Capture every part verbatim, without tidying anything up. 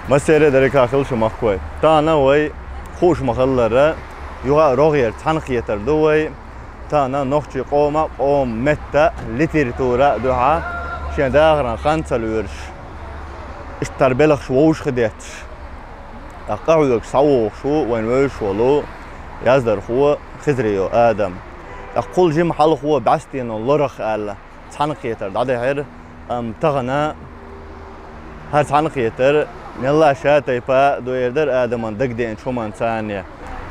Массеран а дерригаш хила шу, махкой. Тахана вай хууш ма-хиллара, юха рогӀера цхьаьнакхетар ду вай. Тахана нохчий къоман, къоман меттан, литературан дуьхьа шен дахаран хан ца лоьраш, иштта тара белхаш вовшахкхеташ, тӀаккха къахьоьгуш схьавогӀуш ву вайна вевзаш волу яздархо Хизриев Адам. ТӀаккха кхул жима хьалхо бӀаьстенан лорах аьлла цхьаьнакхетар дӀадихьира, амма тахана хӀара цхьаьнакхетар мелла а шатайпа ду, эр дара Адаман дагадеанчу хӀуманца цхьаьна.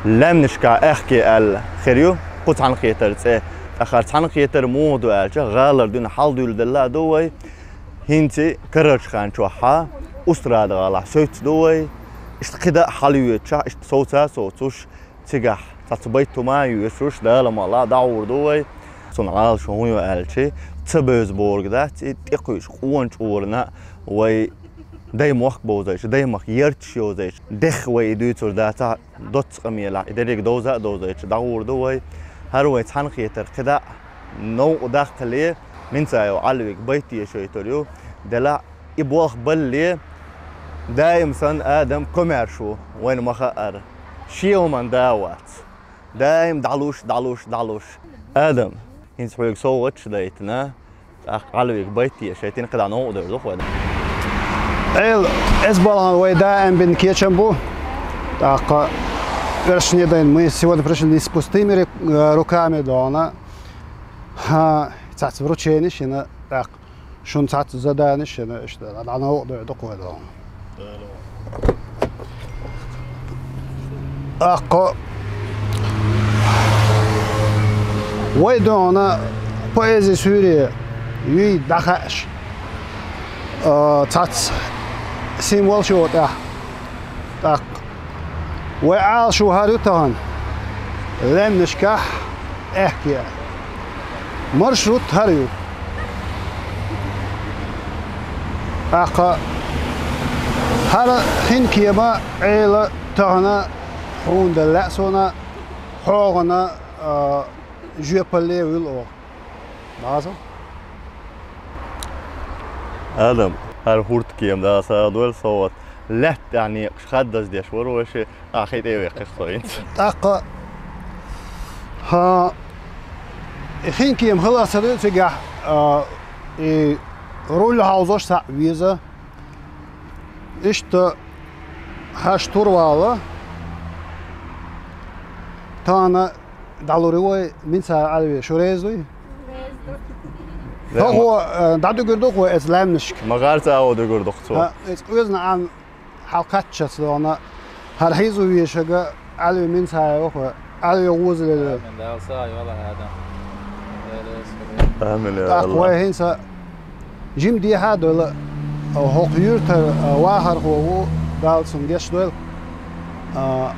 «Лаьмнашкахь аьхке» аьлла хир ю кху цхьаьнакхетаран цӀе. ТӀаккха хӀара цхьаьнакхетар муха ду аьлча, гӀалара дуьйна хьалдуьйладелла а ду вай. ХӀинца карарчу хан чохь Устрада гӀалахь соьца ду вай. Иштта кхидӀа а хьалйоьдучохь, иштта совца а совцуш, цигахь цхьацца байт хӀума а йоьшуш, Дала мукъалахь, дӀагӀур ду вай. Цунна Ӏалашо хӀун ю аьлча, ца бевза бохург дац и, тӀекхуьуш къона чкъурана вай даймохк бовзуьйтуш, даймахка ярташ йовзуьйтуш, дехха вай и дуьйцур дацахь, доцца къамелехь и дерриг довза а довзуьйтуш, дӀагӀур ду вай. ХӀара вай цхьаьнакхетар кхидӀа а новкъа даккхале, Минцаев Ӏалвига байт тешийтур ю, делахь а и болх балале, даим санна Адам комаьрша ву, вайна ма-хаъара. Шен хӀуманна да а вац. Даим дӀалуш, дӀалуш, дӀалуш. Адам, хӀинца хьоьга совгӀаташ дайтина, тӀаккха Ӏалвига байт тешийтина, кхидӀа новкъа девр ду-кх вай. Эла, эс балгӀан вай даим бина кечам бу. ТӀаккха оьрсашна дайна: «Мы сегодня пришли не с пустыми ру-, э, руками», дона. ХӀа, цхьацца врученеш йина, тӀаккха шуна цхьацца заданеш йина, иштта дӀа новкъа девр ду-кх вай, дона. ТӀаккха вай, дона, поэзи суьйре юй дӀахаьаш, а, цхьацца символаш ю тӀехь. ТӀаккха вай Ӏалашо хӀара ю тахана: «Лаьмнашкахь аьхке». Маршрут хӀара ю. ТӀаккха хӀара хин кема, Ӏела, тахана хьуна дала лаьа суна, хьо гӀана, а, жоьпалле вуьллу оха. База? Адам, хӀара хӀурд кема, Дала сагӀа дойла, совгӀат. Лаьтта тӀехь некъаш хаддаза деш вара вай ши, ахь хи тӀе а веккхира со хӀинца. ТӀаккха, хӀа, и хин кема хила ца дуьйцу цигахь, а, и руль хьовзош схьа а веза. Иштта хьаш тур вала. Тахана дӀалур ю вай Минцаев Ӏалви, шу реза дуй? Реза ду. ХӀокхо, э, дӀадуьгур ду-кх вай эца лаьмнашка. Ма гӀарца агӀо дуьгур ду-кх цо. ХӀа, эца къоьзна Ӏан хьалкхаччалц, дона, хӀара хьийзо вешарг Ӏалви Минцаев ву-кх, Ӏалви гӀозале. Амин, Дала сагӀа йойла, Адам. Амин, я АллахӀ. ТӀаккха вай хӀинца жима дехьа а дойла, хӀокху юьртара вахархо ву, Дала цунна гечдойла, а,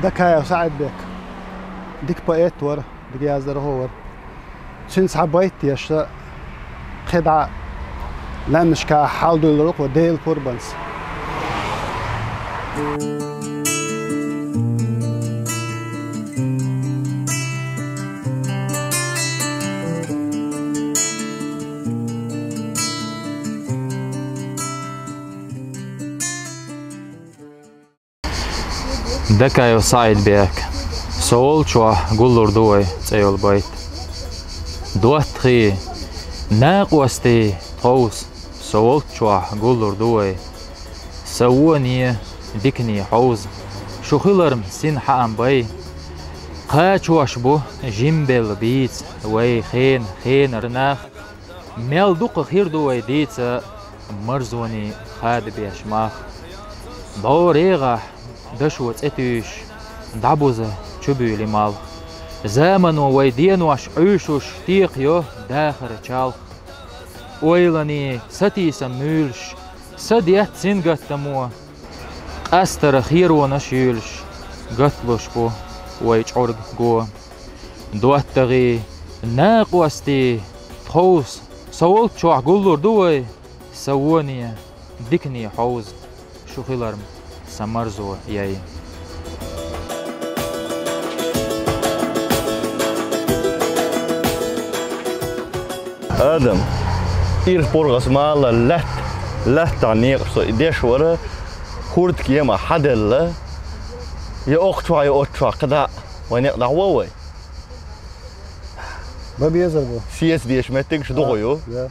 Дакаев СаӀидбек. Дика поэт вара, дика яздархо вара. Цуьнан цхьа байт тешна, кхидӀа лаьмнашкахь хьалдуьллур ду-кх вай Делан пурбанца. Дакаев СаӀидбек. «Со волчохь гуллур ду вай» цӀе йолу байт. ДоттагӀий, накъостий, тховса, со волчохь гуллур ду вай. Сан воне, дикане хьовза, шу хиларна син хьаам бай. Кхачош бу жимбелла бийца вай хенан, хенара нах. Мел дукха хир ду вай дийца марзоне хадабеш мах. БӀорегӀахь дашо цӀе туьйсуш, дӀабуза чубуьйлу малх. Замано вай денош Ӏуьйшуш, текхайо дахаран чалх. Ойлане сатийсам муьйлуш, са детта сингаттамо. Къастара херонаш юьйлуш, гатлуш бу вай чӀорга го. ДоттагӀий, накъостий, тховса, со волчохь гуллур ду вай. Сан воне, дикане хьовза, шу хиларна сан марзо яй. Адам, Ирс-БургӀас мала лаьтта, лаьттахь некъаш со и деш вара, хӀурдкема хьаделла, я окхачохь, я оццохь кхидӀа вайн некъ дӀахьо вай. Бан безар бу. Сеца дезаш меттигаш дукха ю. Да.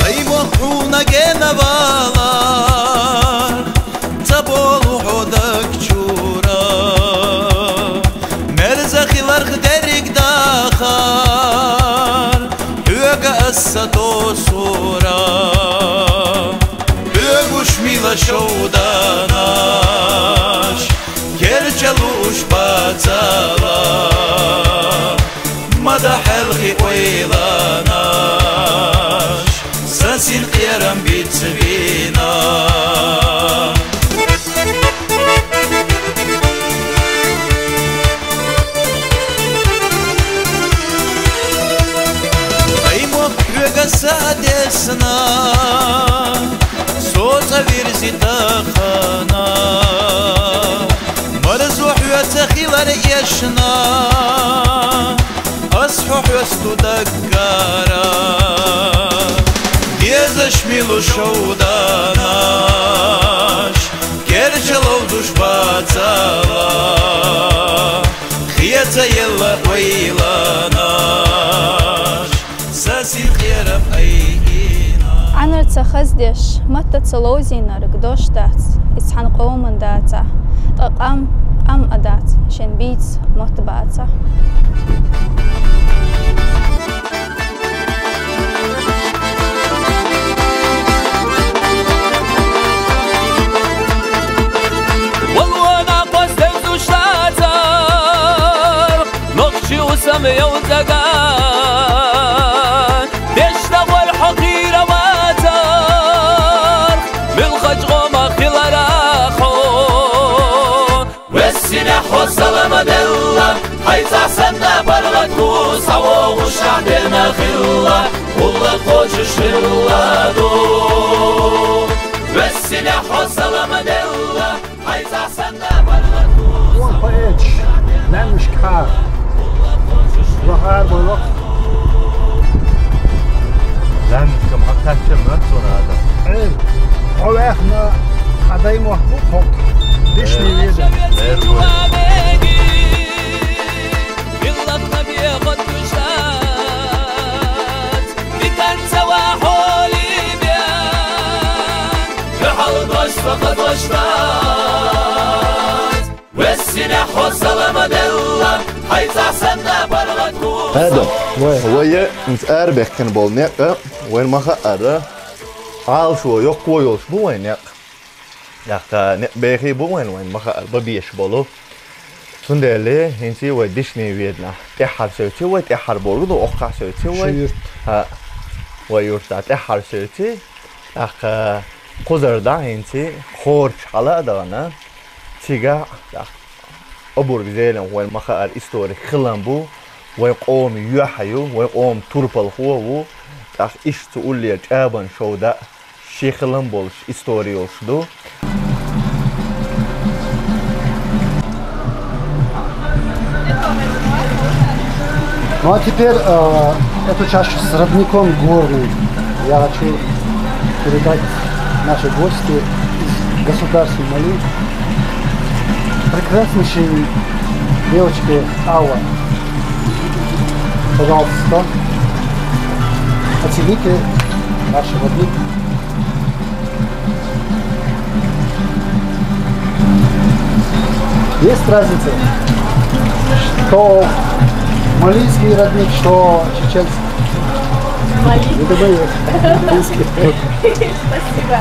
Ай, мохь хьуна гена валар, ца болу хьо даг чура. Мерза хиларх дерриг дахар, хьоьга ас ца тосура. Хьоьгуш мила шовданаш, керча лууш бацала, ма дахьалхи ойланаш, сан син кхерам бицвина. Ай, мохь хьоьга са десна, со цӀа вирзи тахана. Марзо хьоьца хилар эшна, ас хьо хьоьсту даггара. Дезаш мила шовданаш, керча ловзуш бацала, хеца елла ойланаш, сан син кхерам айина. Ӏанар ца хаздеш, матта ца ловзийнарг дош дац, и цхьана къоман дацахь, ткъа къам, къам а дац, шен бийца мотт бацахь. Валлона кхоссадевзаш лацар, нохчи усам йовзаган, дешна вар хьо хира вацар, муьлххачу гӀома хилара хьо. Вессина хьо салам делла, хьайца санна паргӀат ву, схьавогӀуш дена хилла, гӀуллакх кхочуш хилла ду. Вессина хьо салам делла, хьайца санна паргӀат ву. Вон поэт, лаьмнашка хьа. Лох арбой лох. Лаьмнашка ма кхачча моьтту суна адам. Эй, хьо ваьхна, хьан дай мотт бу кхоккха. Дишни веза. Эр бу. Вессина хьо салам делла, хьайца санна паргӀат ву. Адам, вай. Вай, инца арабехкина болу некъ, вайн ма хаъара, Ӏалашо йоккхо йолуш бу вайн некъ. ТӀаккха некъ бехий бу вайн, вайн ма хаъара, бан безаш болу. Цундела хӀинца вай дишни веданахь, тӀаьххьара севци вай, тӀаьххьара бохург ду, оккхахь севци вай. Шун юрт. ХӀаъ, вай юртахь тӀаьххьара севци. ТӀаккха кхузара дӀа хӀинца хӀорш хьала а дахана, цигахь, тӀаккха обарг зелам вайн ма хаъара историк хилам бу, вайн къоман юьхь ю, вайн къоман турпалхо а ву, тӀаккха иштта цу уллера чӀабан шовда а шен хилам болуш истори йолуш ду. Ну а теперь, э, эту чашу с родником горным я хочу передать нашей гости из государства Мали, прекраснейшей девочке Алла. Пожалуйста, оцените наш родник. Есть разница, что малийский родник, что чеченский? Малийский. Это мы, малийский. Спасибо.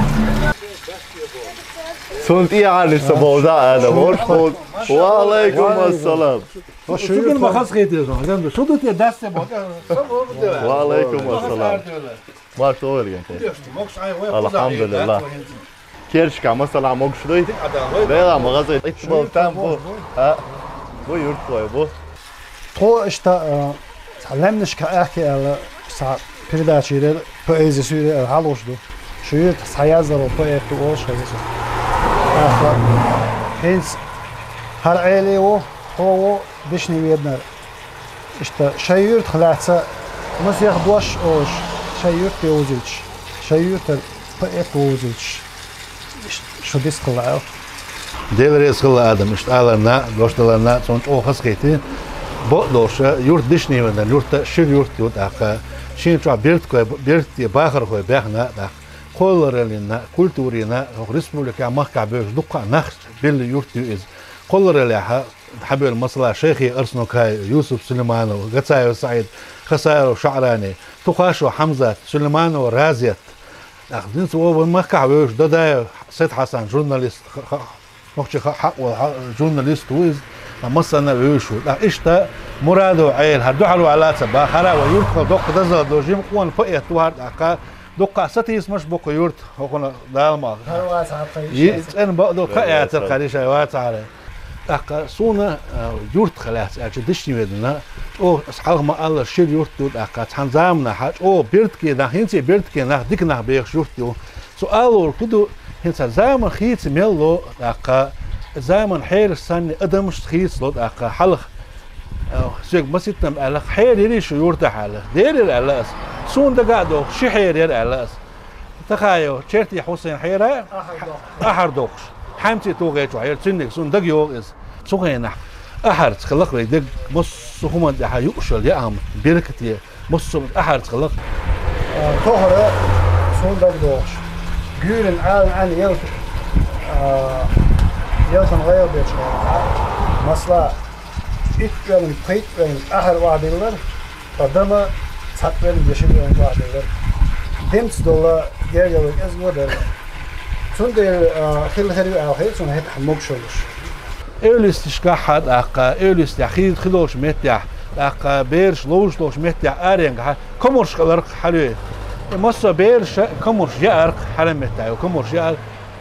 Цунна тӀехьа листа болча Адам, ош хьо. Ва алайкум ассалам. Шу гина ма хазахетира, шу ду те дасте бо. Ва алайкум ассалам. Марш вогӀийла, гӀенте. Алхьамдулиллах. Керчка, масала, могуш дуй? Дела, магазин, итт бал там бу. А? Бу юрт вай бу. Тхо иштта, а, цхьа лаьмнашка аьхке аьлла, Цхьа передача йийр яр, поэзи суьйре яр, хьалуш ду. Шу юрта цхьа яздаро поэт ду олуш хеза со. Аха. ХӀинца хӀара Ӏеле ву, хьо ву, Дишни-Веданара. Иштта шайн юьртах лаьцна масех дош а олуш, шайн юьрта йовзуьйтуш, шайн юьртара поэт вовзуьйтуш. Иштта шу дицкъала аьлла. Дела реза хила, Адам, иштта аларна, дош даларна, цунна чӀогӀа хазахийти. Бакъдолуш, юрт Дишни-Веданара юрт шира юрт ю тӀаккха. Шена чохь бертахой, бертте бахархой баьхна тӀаккха. Кхоллараллина, культурина, хӀокху республикехь, махкахь бевзаш дуккха а нах билла юрт ю иза. Кхоллараллехь хьабевлла, масала, Шайхи Арсанукай, Юсуп Сулейманов, Гацаев СаӀид, Хасаров ШаӀрани, Тухашев Хьамзат, Сулейманова Разият. ТӀаккха динца вон махкахь вевзаш Дадаев Сайд-Хьасан, журналист, ха-, ха-, нохчийн ха-, хьакъ волу хьа-, журналист ву иза, ткъа массарна а вевзаш ву. ТӀаккха иштта Мурадов Ӏела, хӀара дуьхьал ваьлла ца баха, хӀара вай юрт хила доккха дозалла долу жима къона поэт ву хӀара тӀаккха. Дуккха а сатийсамаш бу кху юрта, хӀокхуна Дала ма. ХӀара вацахьара тхан йиш яц. ЦӀена бакъдолу тхан яцара, хӀара йиш вацахьара. ТӀаккха суна, а, юртах лаьцна аьлча, Дишни-Ведана, чӀогӀа аса хьалха ма-аллара шира юрт ю тӀаккха, цхьана заманахь чӀогӀа бертаге нах, хӀинца а бертаге нах, дика нах бехаш юрт ю. Цу алорг хӀун ду, хӀинца заман хийца мел ло тӀаккха, заман хьелаш санна адамаш хийца ло тӀаккха, хьалха, а, соьга маситтам аьлла, хьерийрий шу юртахь аьлла, деррира аьлла аса. Суна дага а дохуш, ши хьера яра аьлла аса. Тахаев Черти Хьусайн хьера, ахьар дохуш. Хьаьмций тухучохь яра цуьнниг, суна дага йогӀу иза. Цу хенахь ахьарца хилла вай дерг, массо а хӀуманна тӀехь юуш йолу яа-м, беркате, массо а ахьарца хилла. А, тохара суна дага дохуш. Гуьйран Ӏалин Ӏаьнна ялта, а, ялтан гӀайгӀа бечу хенахь, масала, итт пӀелг, пхийтта пӀелг ахьар охьадиллара, ткъа дама цхьа пӀелг я ши пӀелг охьадиллара. Димца долу гергарлиг кӀезиг дара. Цундела, а, хилла хир ю аьлла хета суна хӀетахь могуш йолуш. Эвлисташкахь а тӀаккха, эвлистехь хи-, хи долчу меттехь, тӀаккха бераш ловзуш долчу меттехь аренгахь, комарш кӀелара-кх хьалаве. И массо а бераша комарш яара-кх хьалан меттехь, комарш яара.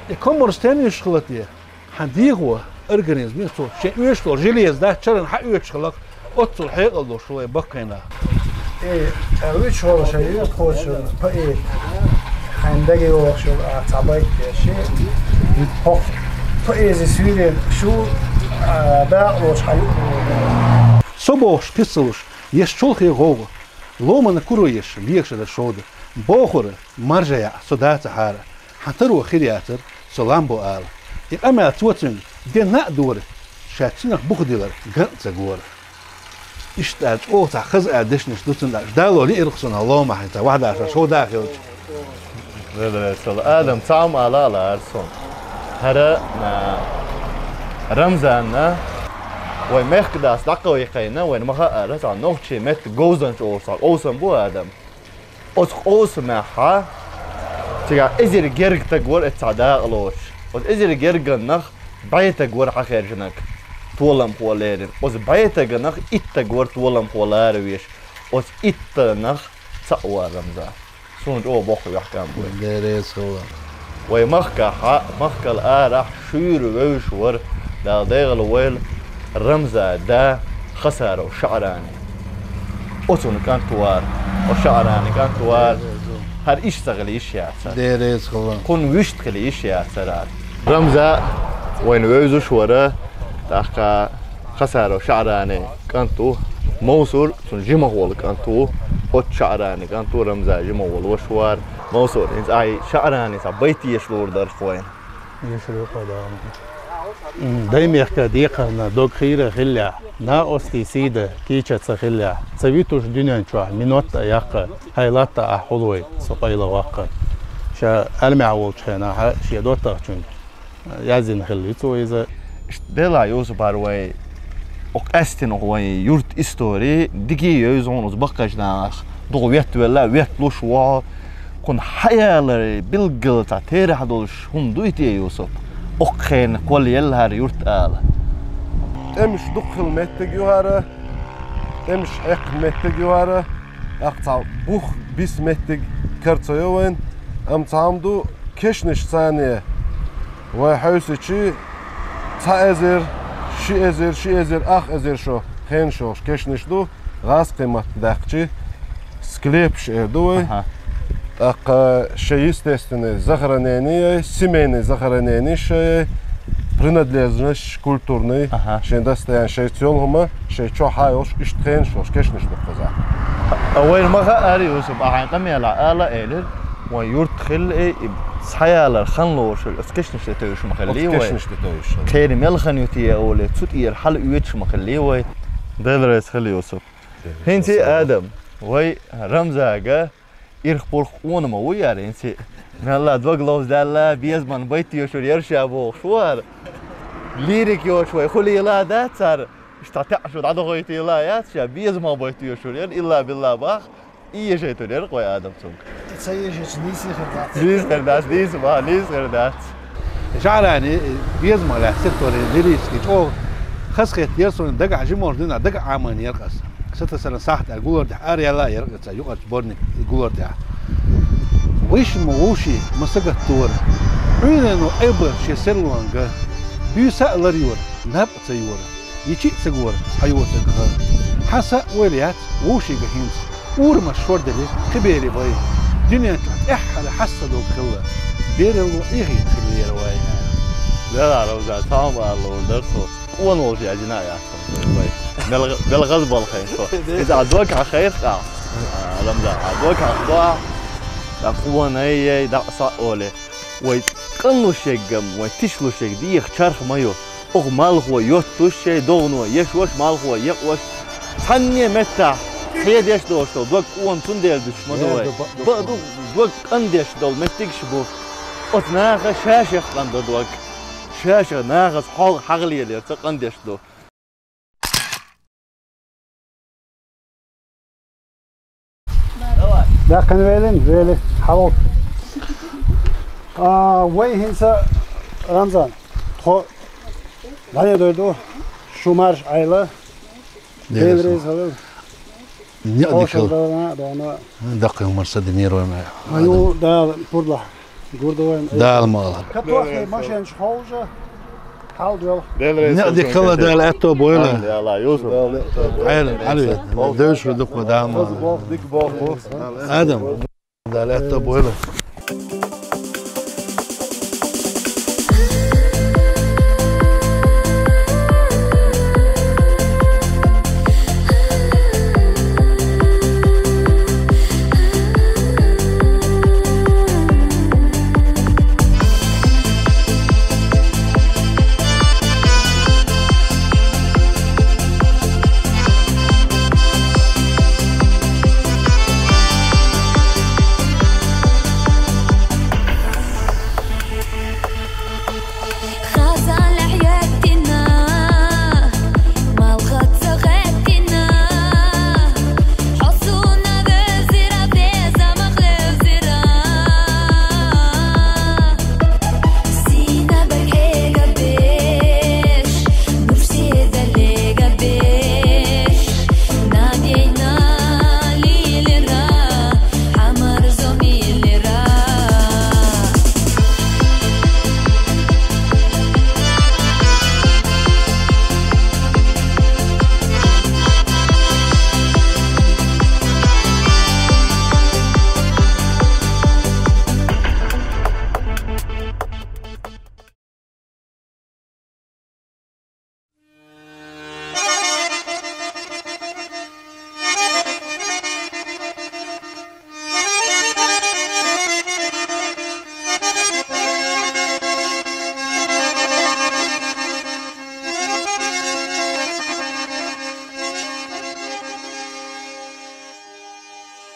И комарш стенна йиш хилла те? Хьан дегӀо, организме цо шен оьшуш долу железо дац, чаран хьан оьшуш хилла-кх, оццул хьекъал долуш вай баккхий нах. Э, а вуьйцуш волу шайн юьртахочун поэт, хьайна дага йогӀуш йолу а цхьа байт деш, хӀокху поэзи суьйренан шу, а, дакъалоцуш хьан юкъа. Со бохуш, кхин ца луш, еш чолхе гӀовгӀа, ломана куро еш, легаш дар шовда. Бохура, маржа яа, со дацахьара, хьан таро хир яцара, со лам бу ала. И къамел цо цуьнга ден а дора, ша цуьнах бух дилар ган а ца гора. Иштта аьлла, чӀогӀа цхьа хаза аьлла дешнаш ду цуьнан, Дала лиира-кх суна лома хьайна, цхьа вахьда ша шовда хилча. Вела вецал, Адам, цхьа хӀума ала а лаьара суна. ХӀара, а, Рамзанна вай мехкадас дӀакхайкхийна, вайна ма хаъара, цхьа нохчийн меттан говзанча олуш цхьа къовсам бу, Адам. Оцу къовсамехь цигахь эзар герга стаг вара, эццахь дакъалоцуш. Оцу эзар гергарнах бӀе стаг вара хьахаьржинарг, толамхо лерина. Оцу бӀе стаганах итт стаг вара толамхо лара веш. Оцу иттанах цхьаъ вара Рамзан. Суна чӀогӀа боккха вехкам бу. Дела реза хуьлда. Вай махкахь, махкал арахь шуьйра вевзаш вара, Дала дегӀалвойла, Рамзан да Хасаров ШаӀрани. Оцунна кӀант вара, оцу ШаӀрани кӀант вара. ХӀара иштта ца хила йиш яцара. Дела реза хуьлда. Кхунна вуьшта хила йиш яцара. Рамзан вайна вевзаш вара, тӀаккха Хасаров ШаӀрани кӀант ву, Мовсур цуьнан жимах волу кӀант ву, оцу ШаӀрани кӀант ву, Рамзан жимах волу ваша вара. Мовсур, хӀинца ахь ШаӀрани цхьа байт деша луур дара-кх вайна. Ешар ю-кх, Дала. М, даймехкан декхарна дог хийра хиллехь, накъостий сий дан кийча ца хиллехь, ца витуш дуьнен чохь минот а яккха, хьайн латта ахь хьулвай, со къайла ваккха. Ша Ӏаьрмехь волчу хенахь шен доттагӀчуьнга яздина хилла ю цо иза. Делахь, Юсуп, хӀара вай, оха къаьстина оха вайн юрт истори, дика а йовза хьуна, оцу баккхийчу нахах дукха веттавелла, ветталуш ву хьо. Кхунна хьаялар билггал цхьа терахь долуш хӀума дуй те, Юсуп? Окху хенан кхолла елла хӀара юрт ала. ТӀемаш дукха хилла меттиг ю хӀара, тӀемаш хьекха меттиг ю хӀара, тӀаккха цхьа бух биса меттиг кара ца йо вайн, амма цхьа хӀума ду, кешнаш царна вай хьевсичи, цхьа эзар, ши эзар, ши эзар, ах эзар шо хенаш йолуш кешнаш ду, гӀазкхийн матта даьккхичи. Склепаш эр ду вай. Аха. ТӀаккха шоай естественный захоронение, семейный захоронение шоай, принадлежность культурный, аха, шоай достояние, шоай цӀе йола хӀума, шоай чохь а йолуш, иштта хенаш йолуш, кешнаш ду кхузахь. А вайна ма хаьара, Юсуп, ахьа хьайн къамелехь ала а элира, вайн юрт хилла и, и схьаялар хан лоруш, оцу кешнаш тӀе тевжаш ма хиллий вай. Оцу кешнаш тӀе тевжаш хилла. Кхерам мел хан ю те олий, цу тӀера хьала оьцуш ма хиллий вай. Дела реза хила, Юсуп. ХӀинца а, Адам, вай Рамзанга ирх-пурх къона ма ву яра хӀинца. Мелла дог ловзадаьлла, безаман байт тоьшур яра ша бохуш ву хӀара. Лирика йоцуш вай хӀу лела дац цара, иштта таьӀаш ву дӀадохуьйтийла яц ша, безаман байт тоьшур яра, илла-билла бах, и ежайтур яра вай Адам цунга. И ца ежечу нийса хир дац. Нийса хир дац, нийса бах, нийса хир дац. ЖӀарана безамах лаьцна сиртале лирически чӀогӀа хазахетта яра суна, дагахь жималлаш дина, дагахь Ӏамийна яра ас. Сатасаран сахьт аьлла гулар тӀехь ара яьлла а яра аса юкъарчу борни гулар тӀехь. Вайша ма вовший ма сагатдора, Ӏуьйрено айба шен серлонга, буьйса а ларйора, наб а ца йора, йичи а ца гора, хьан йоцург хӀара. Хьан са а ойла яц вовшийга хӀинца. Урамаш шорделли, кхиберий бай. Дуьнен чохь тӀаьххьара хьастадолу хилла. Бералло Ӏехийта хиллера вай. Дела, Рамзан, цхьа хӀума ала луур дара со. Къона волчу яздина а яц хьуна вай. Мел, мел гӀаза бала хайн со. Иза а дог хьан хайрах а. Рамзан, а дог хьан со. Да къона ай, ай, да са оле. Вай къанлуш ерг-м, вай тишлуш ерг деха чарх ма ю. Оха малхо йоттуш шайн догӀано еш ваша, малхо екъа ваша. Цхьанне а меттахь хьедеш долуш долу дог къона цундела дуьсуш ма ду вай. Бакъ ду, дог къандеш долу меттигаш а бу. Оцу наха ша-шех къандо дог. Ша-шех нахаца хьогӀ хьагӀ леларца къандеш ду. Даьккхина велин, вели, хьалол. А, вай хӀинца, Рамзан, тхо дӀанедойр ду, шу марша Ӏайла. Дела реза хилла. Некъ дика хила. Даккхий хӀуманаш ца динера вай ма. Аю, Дала пурба. Гурдован. Дала ма алла. Катохи машинаш ховжа, хьал доьлху. Некъ дика хила, Дала аьтто бойла. Дала, Юсуп. Хьайла, хьалви. Девш ду-кх, Дала ма алла. Бог, дика бог бу. Адам. Дала аьтто бойла. Хазаллехь яьттина, малхаца гӀеттина, хьо суна вевзира, безамах левзира. Сийна бакъ хьега беш, нур седа лега беш, надейна лилира. Хьамар зомилира.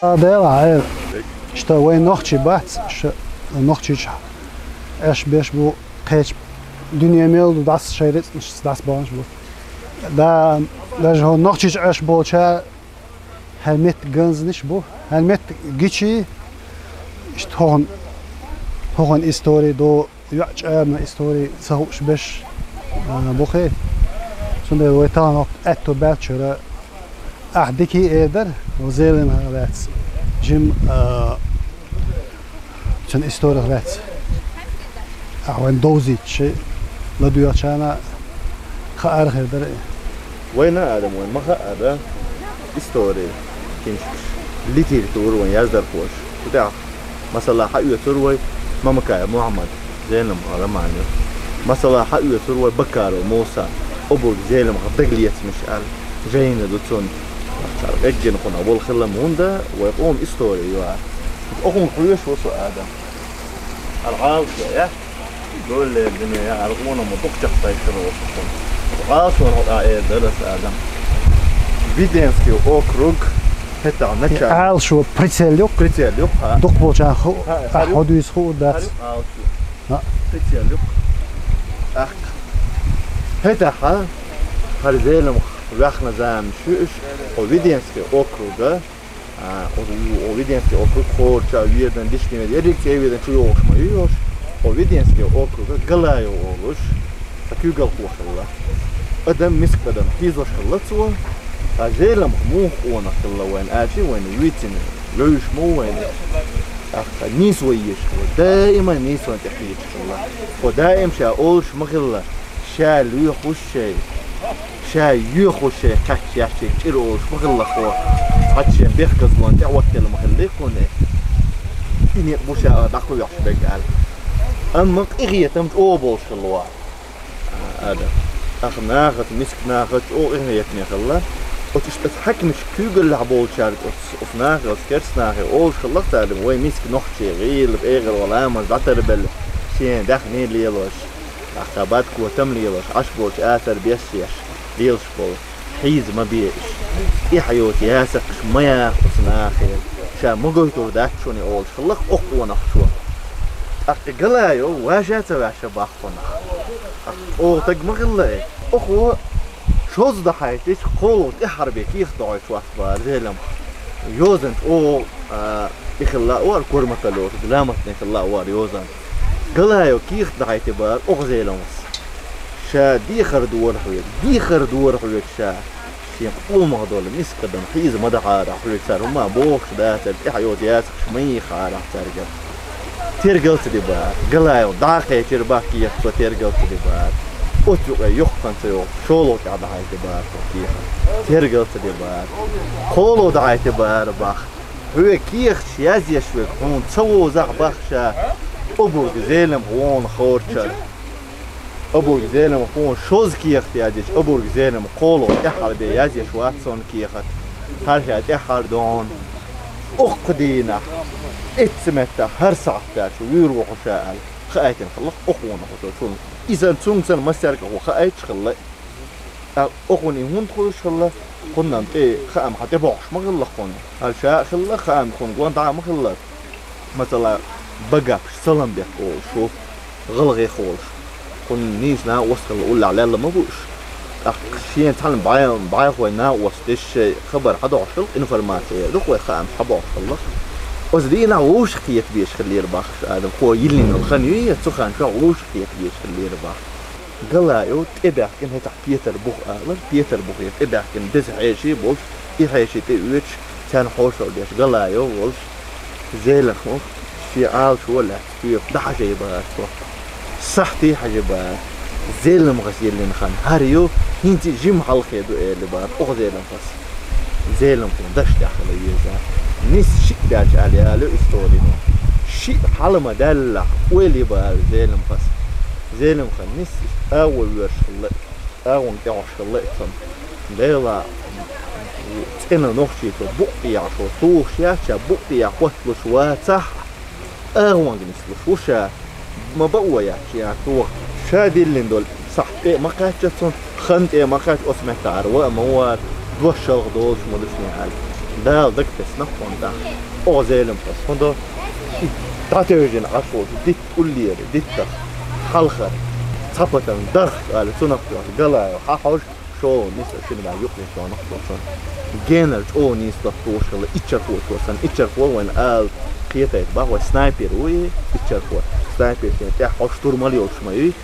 А, Дела, э, иштта вай нохчий бац, ш-, нохчийча Ӏаш беш бу, кхечу дуьне мел ду дӀас шайн рицкъанашца дӀасабаханаш бу. Да, даже хӀо нохчийча Ӏаш болча хӀара меттиг ганзаниш бу, хӀара меттиг гичи, иштта хӀокхун, хӀокхун истори ду. ЙоӀ чӀарна истори ца хууш беш, а, бу хи. Цундела вай тахана хӀокху аьтту баьллачуьра ахь дика эр дара, хӀо Зелимхах лаьцна, жим, а, цуьнан историх лаьцна. Ахь вайна довзийча, ладоьгӀчарна хаар хир дара. Вайна а, Адам, вайна ма хаьара истори, кинчкаш. литература вайн яздархоша. Цу тӀехь, масала, хьаоьцур вай Мамакаев Мухьаммад, Зелимха роман ю. Масала, хьаоьцур вай Бакаров Муса, обург Зелимха дагалецамаш аьлла, жайна ду цунна. Цара эггина кхунах вала хилла ма хӀунда, вай къоман истори ю а. Оха хьоьжуш ву со, Адам. Хьала Ӏалашо, я? Доллер дина, я, хьала къонах ма дукха чекхдайтар оцу. Ӏалашо хьо а эр дара ас, Адам. Веденский округ, хӀета Э, начальник. Ӏалашо прицел юкъ? Прицел юкъ, хӀа. Дукха болчарна ху-, хӀа, хӀара юкъ? Хьо дуьйцу хуу дац. ХӀа, Ӏалашо. ХӀа. Прицел юкъ. ТӀаккха. ХӀетахьа, хӀара Зелимха ваьхна заманаш ю уьш, хьо Веденский округа, А, о, о, Веденский округ, Хорча, Ведан, Дишни, Ведан, ерриг цӀе Ведан чу йогӀуш ма ю йош. О, Веденский округа Галаев олуш, цхьа куьйгалхо хилла. Адам миска адам, хьийзош хилла цо. А Зелимха муха къонах хилла вайна аьлча, вайна вицина, вевзаш ма ву вайна. ТӀаккха нийсо езаш хилла, даима нийсонна тӀе кхеташ хилла. Цо даим ша олуш ма хилла. Ша лоьхуш шай, ша йоьхуш шай кхаьчча яьшча чӀир олуш ма хилла хьо. Хьаьта шен бехказлонна тӀе хӀоттаелла ма хилла кхуьне. И некъ бу ша дӀакхоьхьуш берг аьлла. Амма къинхетам чӀогӀа болуш хилла вай. Ада. Ах нахаца, миска нахаца чӀогӀа къинхетаме хилла. Оцу иштта хьаькамаш куьйгаллехь болчаьрга оцу, оцу нахе, оцу керста нахе олуш хилла цара, вай миска нохчий гӀийла, пӀегӀар вала, ламаз дӀатарбелла, шен даьхни лелош. ТӀаккха баьдкотам лелош, Ӏаш болчу асар бесъеш, лелаш болу хьийза ма бе уьш. ТӀаьхьа йоцу ясакхаш ма яха оцу нахе, ша ма гойтур дац шуна олуш хилла оха къонахчо. ТӀаккха и Галаев ваьша а ца ваьша баккхунах. ТӀаккха оха таг ма хилла и. Оха шозза дахьайтича, кхоло тӀаьххьара бен кехат дохьуьйтуш вац бара Зелимха. Йозанчу оха, а, и хилла а вара, Корматалло, грамотный хилла а вара йозанчу. Галаев кехат дахьийти бара оха Зелимхас. Ша дехар дора хьоьга, дехар дора хьоьга ша. Шен къомах долу мискадан хьийза ма дахьара хьоьга цара, хӀума бохуш дацара, тӀаьхьа йоцу ясакхаш ма йийхара цаьрга. Тергал ца де бара, Галаев дӀа а кхечира бах кехат, цо тергал ца де бара. Оцу юкъе юххана ца йогӀуш, шолгӀа тӀехь дахьийти бара цо кехат. Тергал ца де бара. Кхоло дахьийти бара бах. Хьоьга кехаташ язъеш верг хьуна ца вовзахь бах ша, обург Зелимха вон хорчара. Обург Зелимха хьуна шозза кехат язйича, обург Зелимха кхоло тӀаьххьара бен язйеш вац цунна кехат. ХӀара ша тӀаьххьара догӀун. Уккха дийнахь, эцца меттахь, хӀара сахьт даьлча вуьйр ву хьо ша аьлла, хаийтина хилла оха вон хьо цо цунна. Иза цунна санна массаьрга а хьо хаийташ хилла. Ткъа оха вон и хӀунда хуьлуш хилла, кхуннам тӀе хаам хьан тӀе бохуш ма хилла кхунна. ХӀара ша а хилла, хаам кхунна гон дӀа а ма хилла. Масала, Багапаш Саламбек олуш ву, гӀалгӀай хьолаш. Кхунна нийса накъост хилла уллехь лелла ма бу уьш. ТӀаккха шена цхьана бӀай-, бӀайхой накъост деш шайн хабар хьадохуш хилла, информация ду-кх вай, хаамаш хьабохуш хилла. Оцу дийнахь вовшах кхета безаш хиллера бах уьш, Адам, кхо йиллина йолу хан юй, цу хан чохь вовшах кхета безаш хиллера бах. Галаев тӀебаьхкина хӀетахь Петарбух алар, Петарбухе тӀебаьхкина деза хьеший болуш, и хьеший тӀеоьцуш, царна хьошалла деш Галаев волуш, Зелимхах шен Ӏалашо лаьцна, соьга дӀахьажий бара цо. Сахьтий хьажий бара. Зелимхас йиллина хан хӀара ю, хӀинца жима хьалхе ду, элли бара оха Зелимхас. Зелимхан даш тӀехь хила веза. Нис шиъ даьлча аьлла яло историно. Шиъ хьала ма даьллахь, ойла бара Зелимхас. Зелимхан нис агӀо воьрш хилла, агӀонга тӀехьош хилла и цунна. Дела, цӀена нохчий цо букъ тӀехьа шо тухуш яц, ша букъ тӀехьа хотталуш вацахь, агӀонга нислуш ву ша, ма бао яц ша тоха. Ша диллина долу сахьт тӀе а ма кхаьчча цунна, хан тӀе а ма кхаьчча, оцу меттахь ара ван а ма вара, дош шалха долуш ма ду шен аьлла. Дала дага тесна кхунна тӀаккха. Оха Зелимхас хӀун до? И дӀатевжина Ӏаш волчу дитт уллера, диттах хьалхара, цхьа патан дарх аьлла, цунах тоьхна Галаев хьахьожуш, шолгӀа нисса шина бӀе юкъ нисдонах цо цунна. Генара чӀогӀа нийса доттагӀаш хилла, иччархочо санна, иччархо вайна ала кхетайта бах, вай снайпер ву и, иччархо. Снайпер шен тӀехь хьо штурмал йолуш ма юй,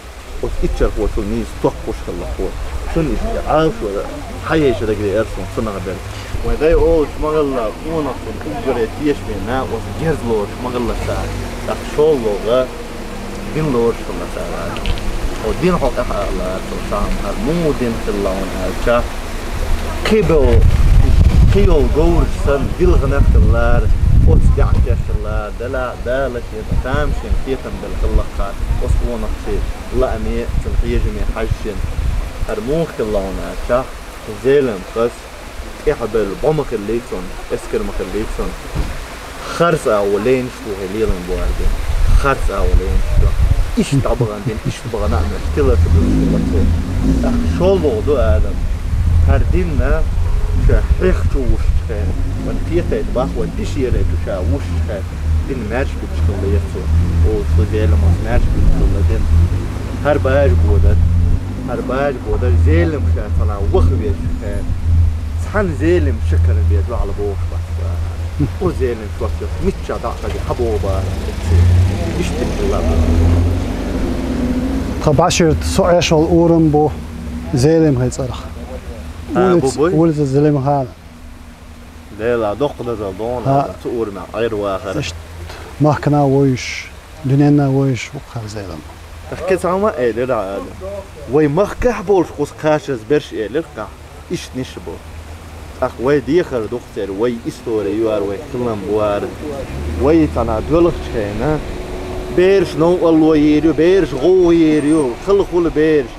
оцу иччархочул нийса токхуш хилла хьо. Цунна иштта Ӏалашо хьаейша дагадеара суна цунах берг. Вайн дай олуш ма хилла, къонахчун уггаре тешаме накъост герз лоруш ма хилла цара. ТӀаккха шолгӀа дин лоруш хилла цара. Хьо дин хьо къахьа а лара, цо цхьа хӀара муха дин хилла хьуна аьлча, кхибо Кхыйола говраш санна вилгӀанах хиллара, оцу даьӀахкех хиллара, Дала, Дала шен тамашийна кхетам белла хиллакха, оцу къонахчун лааме, цуьнан хьежаме хьаьжжина. ХӀара муха хилла хьуна аьлча, Зелим хаза, тӀехьабевлла бӀо ма хиллий цунна, эскар ма хиллий цунна. Харц агӀо лайнаш ву хье лелан бу аьлла дина. Харц агӀо лайнаш ву. Иштта дӀабахана дин, иштта бахана а меш, тилар шу буьрса шу бацо. ТӀаккха шолбогӀа ду Адам. ХӀара динна ша хьех чу вушчхье, ван кхетайта бах, ван тишерай чу ша вушчхье, дин маьрша буьтуш хилла яр цо. О, шу Зелимас маьрша буьтуш хилла дин. ХӀара бажа бодар. ХӀара бажа бодар, Зелим ша цхьана ваха веза ша. Цхьана Зелим ши кара бе дуьхьал бохуш бац. О, Зелим шух мичча дӀа а хьабогӀу бара. Иштта хилла. Тхан баширт со Ӏеш волу урам бу Зелимхин цӀарах. А, улица, бу, бу? Улица Зелимхана. Дела, доккха дозалла ду хьуна, хӀа, цу урамехь Ӏер вахар. Иштта махкана а вуьйш, дуьненна а вуьйш ву-кх хӀара Зелим. Кхин цхьамма а элира Адам. Вай махкахь болуш кхуза кхачаза берш элира-кх. Иштта ниш бу. ТӀаккха вай дехар ду-кх церан, вай истори ю хӀара, вай хилам бу хӀара. Вай цхьана доьлхучу хенахь, бераш новкъарло йийр ю, бераш гӀовгӀа йийр ю, хала хуьлу бераш,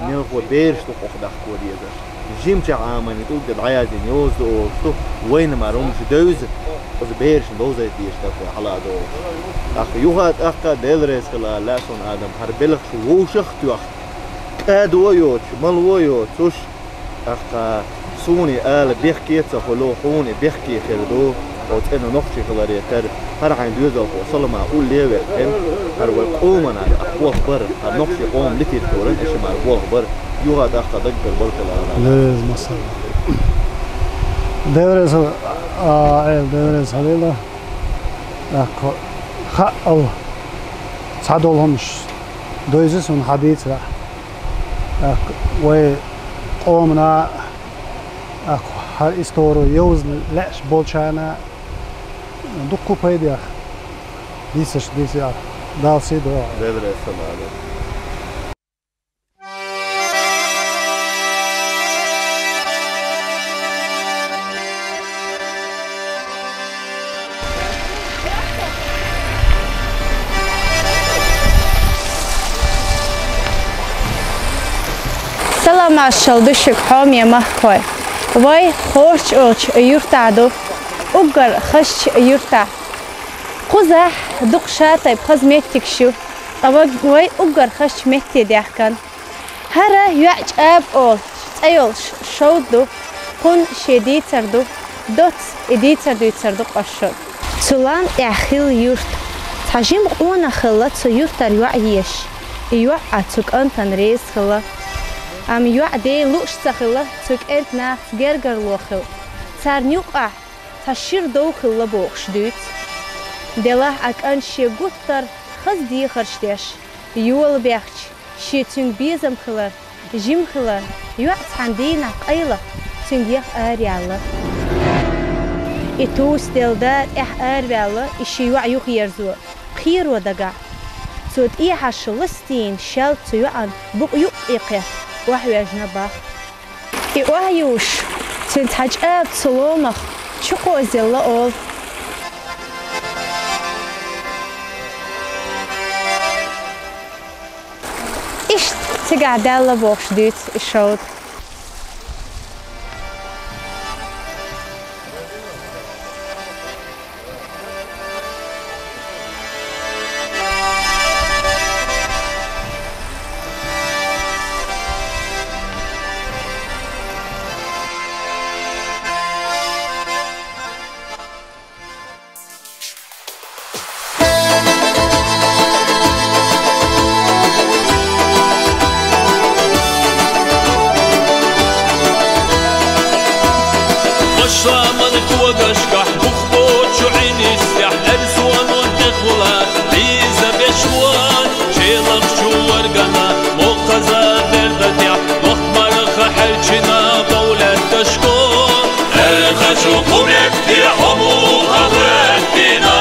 мелхо бераш ду-кх оха даккхо дезаш. Жимчохь Ӏамийна тӀулг де дӀаяздина йоза ду олуш ду, вайна мара хӀуманаш девза, оцу берашна довзийта дезаш дара вай хьала а догӀуш. ТӀаккха юха а тӀаккха а Дела реза хила ала лаьа суна, Адам, хӀара белхаш вовшах а тоьхна, кӀадо а йоцуш, мало а йоцуш, тӀаккха суна и ала бехке а ца хуьлу, хьуна и бехке хир ду, оцу цӀена нохчи хиларе терра, хӀара хьайн доьзалхо Салама улле а веана, хӀара вай къомана тӀехь болх бара, хӀара нохчи къоман литературан аша мара болх бара, юха а тӀаккха даггара баркалла ала. Дела реза, масала. Дела реза, а, Ӏела, Дела реза хилийла. ТӀаккха хаъал цхьадолу хӀуманаш дойзи суна хьан дийцарехь. ТӀаккха вай къомана, тӀаккха хӀара истору йовза лаьаш болчарна дуккха пайдех дийцаш дийцарехь Дала сий дойла. Дела реза хила. Салам-маршалла ду шуьга, хьоме махкахой! Вай Хорчу олучу юьртахь ду, уггар хазачу юьртахь. Кхузахь дукха шатайпа хаза меттигаш ю, ткъа вай уггар хазачу метте даьхкина. ХӀара йоӀ ЧӀаба олуш цӀе йолуш шовда ду, кхунна шен дийцар ду, доцца и дийцар дуьйцур ду къаьсттина. Цу лам тӀехь хилла юрт. Цхьа жима къонах хилла цу юьртара йоӀ езаш. И йоӀ а цу кӀантана реза хилла. Амма йоӀа ден лууш ца хилла, цу кӀентан нахаца гергарло хилла. Царна юкъахь цхьа шира дов хилла бохуш дуьйцу. Делахь а кӀант шен гуттар а хаза дехарш деш, йолабехча, шен цуьнга безам хилар, жима хилар, йоӀ цхьана дийнахь къайлаха цуьнга яха араяьлла. И тосаделла да тӀехь араваьлла, и шен йоӀ юхаерзо, кхеро дагахь. Цо тӀехьашха ластийна шаьлта цу йоӀан букъ юккъе кхетта, охьавоьжна бах. И охьаювш, цуьнан цхьа чӀаба цу ломах чукхозаелла олу. Иштта цигахь даьлла бохуш дуьйцу и шовда. Башламан когашкахь бухбочу Ӏинистехь, Эрсонун тӀехула дийза беш ван, челам чу варгана, мокхаза берда тӀехь, мохк марха хьаьлчина бовлаьтташко. Эрхачу кху метте хьо муха гӀоьттина?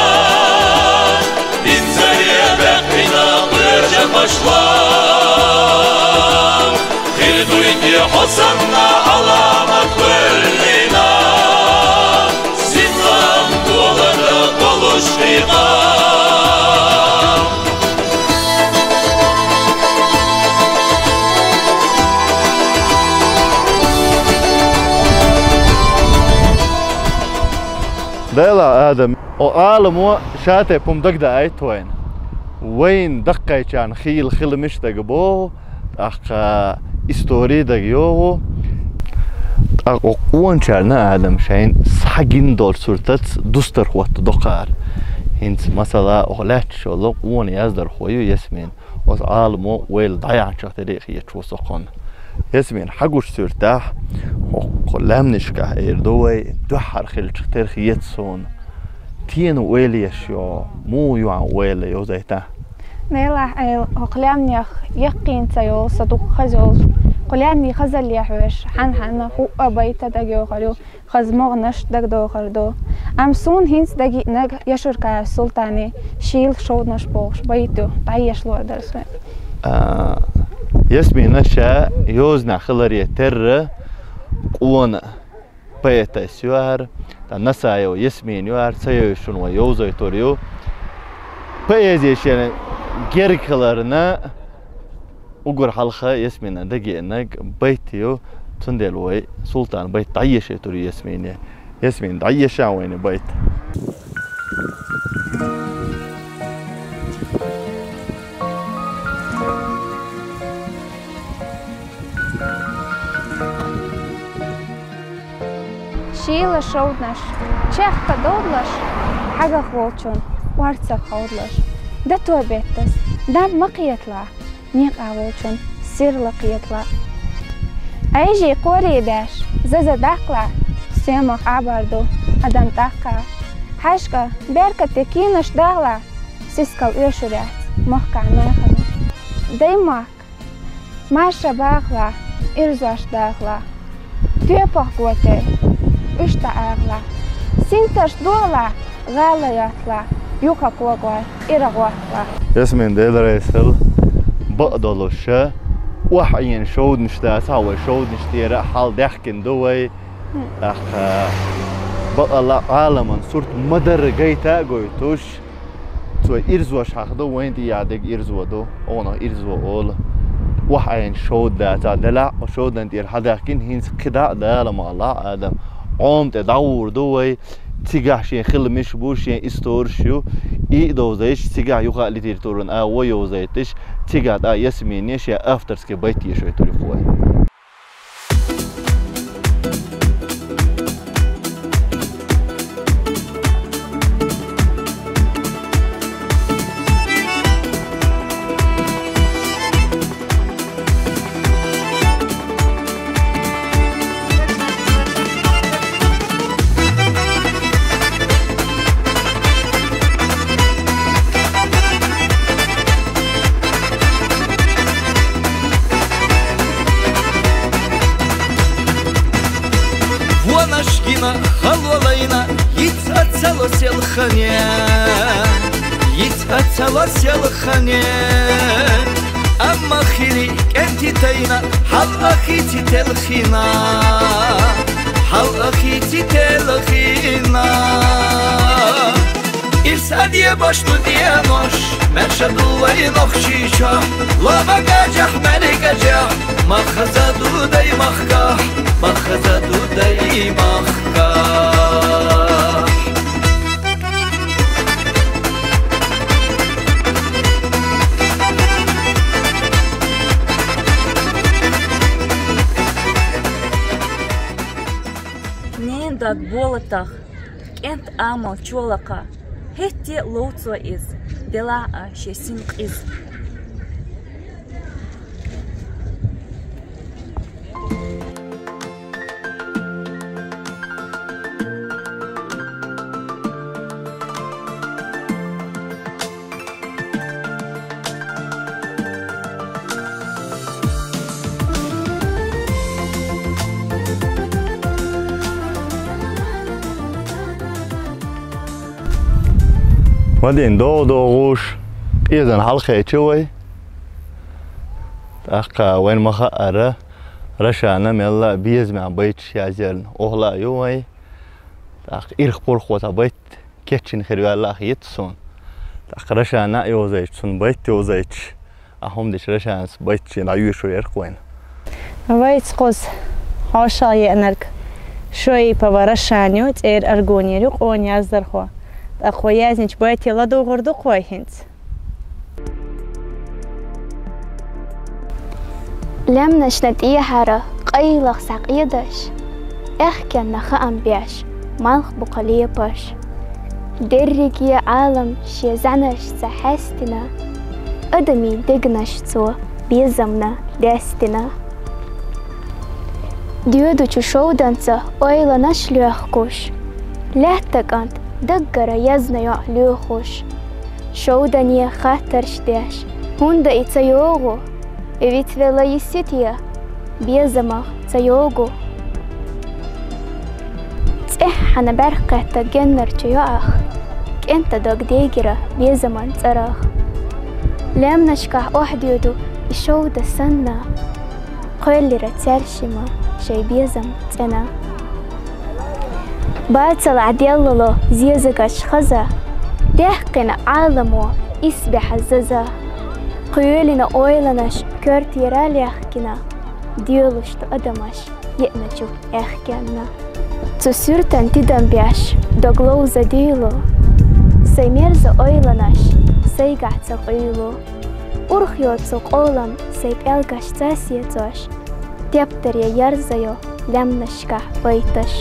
Инзаре баьккхина кхеча башла. Хир дуй те хьо санна Ӏаламат вевллина? Лела, Адам, о Ӏаламо ша тайпа хӀума дагадаийта вайна. Вайна даккхайчарна хийла хиламаш дагабоагӀа, тӀаккха истори дагайоагӀа. ТӀаккха о къоначарна, Адам, шайна схьагина долча суртаца дустар хӀотта докхар. ХӀинца, масала, оха лаьтташ йола къона яздархо ю Ясмин. Оцу Ӏаламо вайл дӀаяхьначух тӀера хеташ ву со кхунна. Ясмин, хьагуш суьртахь, хӀокху лаьмнашкахь эр ду вай, дуьххьара хиллачух тера хета суна. Тена ойла еш йо, муха ю хьан ойла йовзайта? Делахь, Ӏела, хӀокху лаьмнех яккхийна ца йолу, сан дукха хаза йолчу, кху лаьмнийн хазалле хьоьжуш, хьан-хьанна хӀуъа байта дагайохур ю. Хаза могӀанаш дагадохур ду. Амма суна хӀинца дагайиънарг Яшуркаев Султанан «Шийла шовданаш» бохуш байт ю, дӀаеша лур дара суна. А, Ясмина ша йозанехь хиларе терра къона поэтесса ю хӀара, тӀаккха Насаева Ясмина ю хӀара, ца йовзуш вай йовзуьйтур ю. Поэзи шена герга хиларна, уггар хьалха Ясминан дагайиънарг байт ю, цундела вай Султанан байт дӀаешуьйтур ю Ясмине. Ясмин, дӀаеша вайна байт. Шийла шовданаш, чехка довлалаш, хьагах волчун орцах хьовдалаш. Дато беттас, дам ма кхеталахь, некъахь волчун сирла кхеталахь. Ӏежий кхорий беш, заза даккхалахь, соьмах Ӏабар ду адам тӀаккха. ХьаьжкӀа беркате кийнаш дахалахь, сискал оьшур яц махкахь нахана. Даймахка, марша бахалахь, ирзош дахалахь. Тоьпах готий, уьш дӀаахалахь. Синтарш дохалахь, гӀала йотталахь, юха когой ира гӀотталахь. Ясмин, Дела реза хуьлда, бакъдолуш, охьаийна шовданаш дацахь, вай шовданаш тӀера хьал даьхкина ду вай. ТӀаккха бакъалла Ӏаламан сурт ма-дарра гайта а гойтуш, цо ирзош хьахаду, вайна тӀехь дерг ирзо ду, оха ирзо олу. Охьаийна шовда дацахь, делахь а шовдан тӀера хьадаьхкина, хӀинца кхидӀа а Дала ма-аллахь, Адам, Ӏома тӀе дӀагӀур ду вай, цигахь шен хиламаш бу, шен историш ю, и а довзуьйтуш, цигахь юха а литературан агӀо йовзуьйтуш, цигахь тӀаккха Ясмине шен авторский байт ешуьйтур ю вай. Вонаш гина, хало лайна, йиц а ца ло селхане, йиц а ца ло селхане. Амма хили кӀентий тайна, хьал а хийций телхина, хьал а хийций телхина. Ирс а дебаш ду денош, маьрша ду вай нохчий чохь, лоба гажахь, маьркӀажахь, мах хаза ду даймахкахь, мах хаза ду даймахкахь. Ненан даг болатах, кӀентан амал чолакха, хӀетте а ловцо иза, делахь а шен син къиза. Ма дина догӀу догӀуш, къезана хьалхечи вай. ТӀаккха вайна ма-хаъара, Рашана мелла а безамехь байташ язъярна охӀла а ю вай. ТӀаккха ирх-пурх ву цхьа байт кечйина хир ваьлла а хета суна. ТӀаккха Рашана а йовзуьйтуш, цунна байт йовзуьйтуш, ахь хӀума дича Рашанас байт шен дӀайоьшур яра-кх вайна. Вайца кхуза хьошалгӀа еанарг Шоипова Рошана ю, цӀера Аргунера ю къона яздархо. ТӀаккха хьо яздинча байте ладувгӀар ду-кх вай хӀинца. Лаьмнашна тӀехьара къайлаха схьакъедаш, аьхкенна хаам беш, малх бу-кх лепаш. Дерриге Ӏалам шен зӀанашца хьаьстина, адамий дегнаш цо безамна даьстина. Доьдучу шовданца ойланаш лоьхкуш, лаьтта кӀант даггара язна йоӀ лоьхуш. Шовдане хаттарш деш, хӀунда и ца йогӀу? Вицвелла йиссий те, безамах ца йогӀу? ЦӀеххьана бӀаргкхетта геннарчу йоӀах, кӀентан дог дегира безаман цӀерах. Лаьмнашкахь охьадоьду и шовда санна, кхоьллира цаьршимма шоай безам цӀена. Бацалахь деллало зезагаш хаза, даьккхина Ӏаламо исбаьхьа заза. Кхоьлина ойланаш коьртера лехкина, доьлуш ду адамаш еъначу аьхкенна. Цу суьртан тидам беш, дог ловза дуьйлу, сай мерза ойланаш сайгахь ца къуьйлу. Урх йоцу къолам сай пӀелгашца сецош, тептаре ярзайо лаьмнашкахь байташ.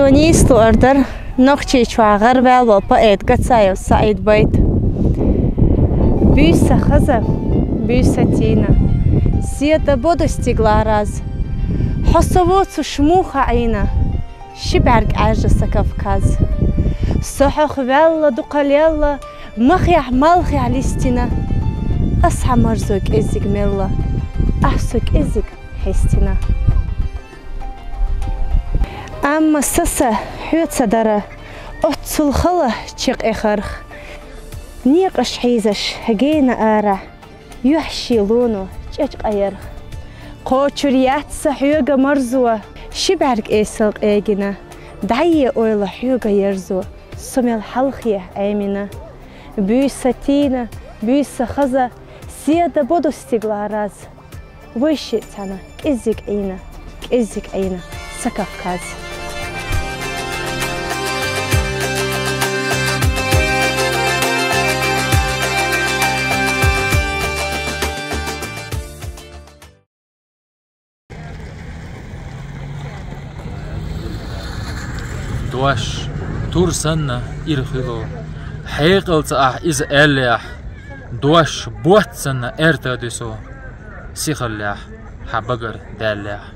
Со нийса луъар дара Нохчийчохь гӀарваьлла волу поэт Гацаев СаӀидан байт. Буьйса хаза, буьйса тийна, седа боду стигла раз. Хьо со воцуш муха Ӏийна, ши бӀаьрг Ӏаьржа сан Кавказ. Со хьох ваьлла дукха лелла, махехь, малхехь листина. Ас хьан марзо кӀеззиг мелла, ахь со кӀеззиг хьестина. Амма сан са хьоьца дара оццул хала чекхъехарх. Некъаш хьийзаш гена арахь, юьхь шен лоно чӀечкъаярх. Кхочур яц сан хьоьга марзо, ши бӀаьрг эсал къегина, дӀае ойла хьоьга ерзо, со мел хьалхе Ӏемина. Буьйса тийна, буьйса хаза, седа боду стигла раз. Вай шиъ цхьаьна кӀеззиг Ӏийна, кӀеззиг Ӏийна сан Кавказ. Дош тур санна ира хуьлу, хьекъалца ахь иза аьллехь, дош ботт санна аьрта дуьсу, сихаллехь хьан багара даьллехь.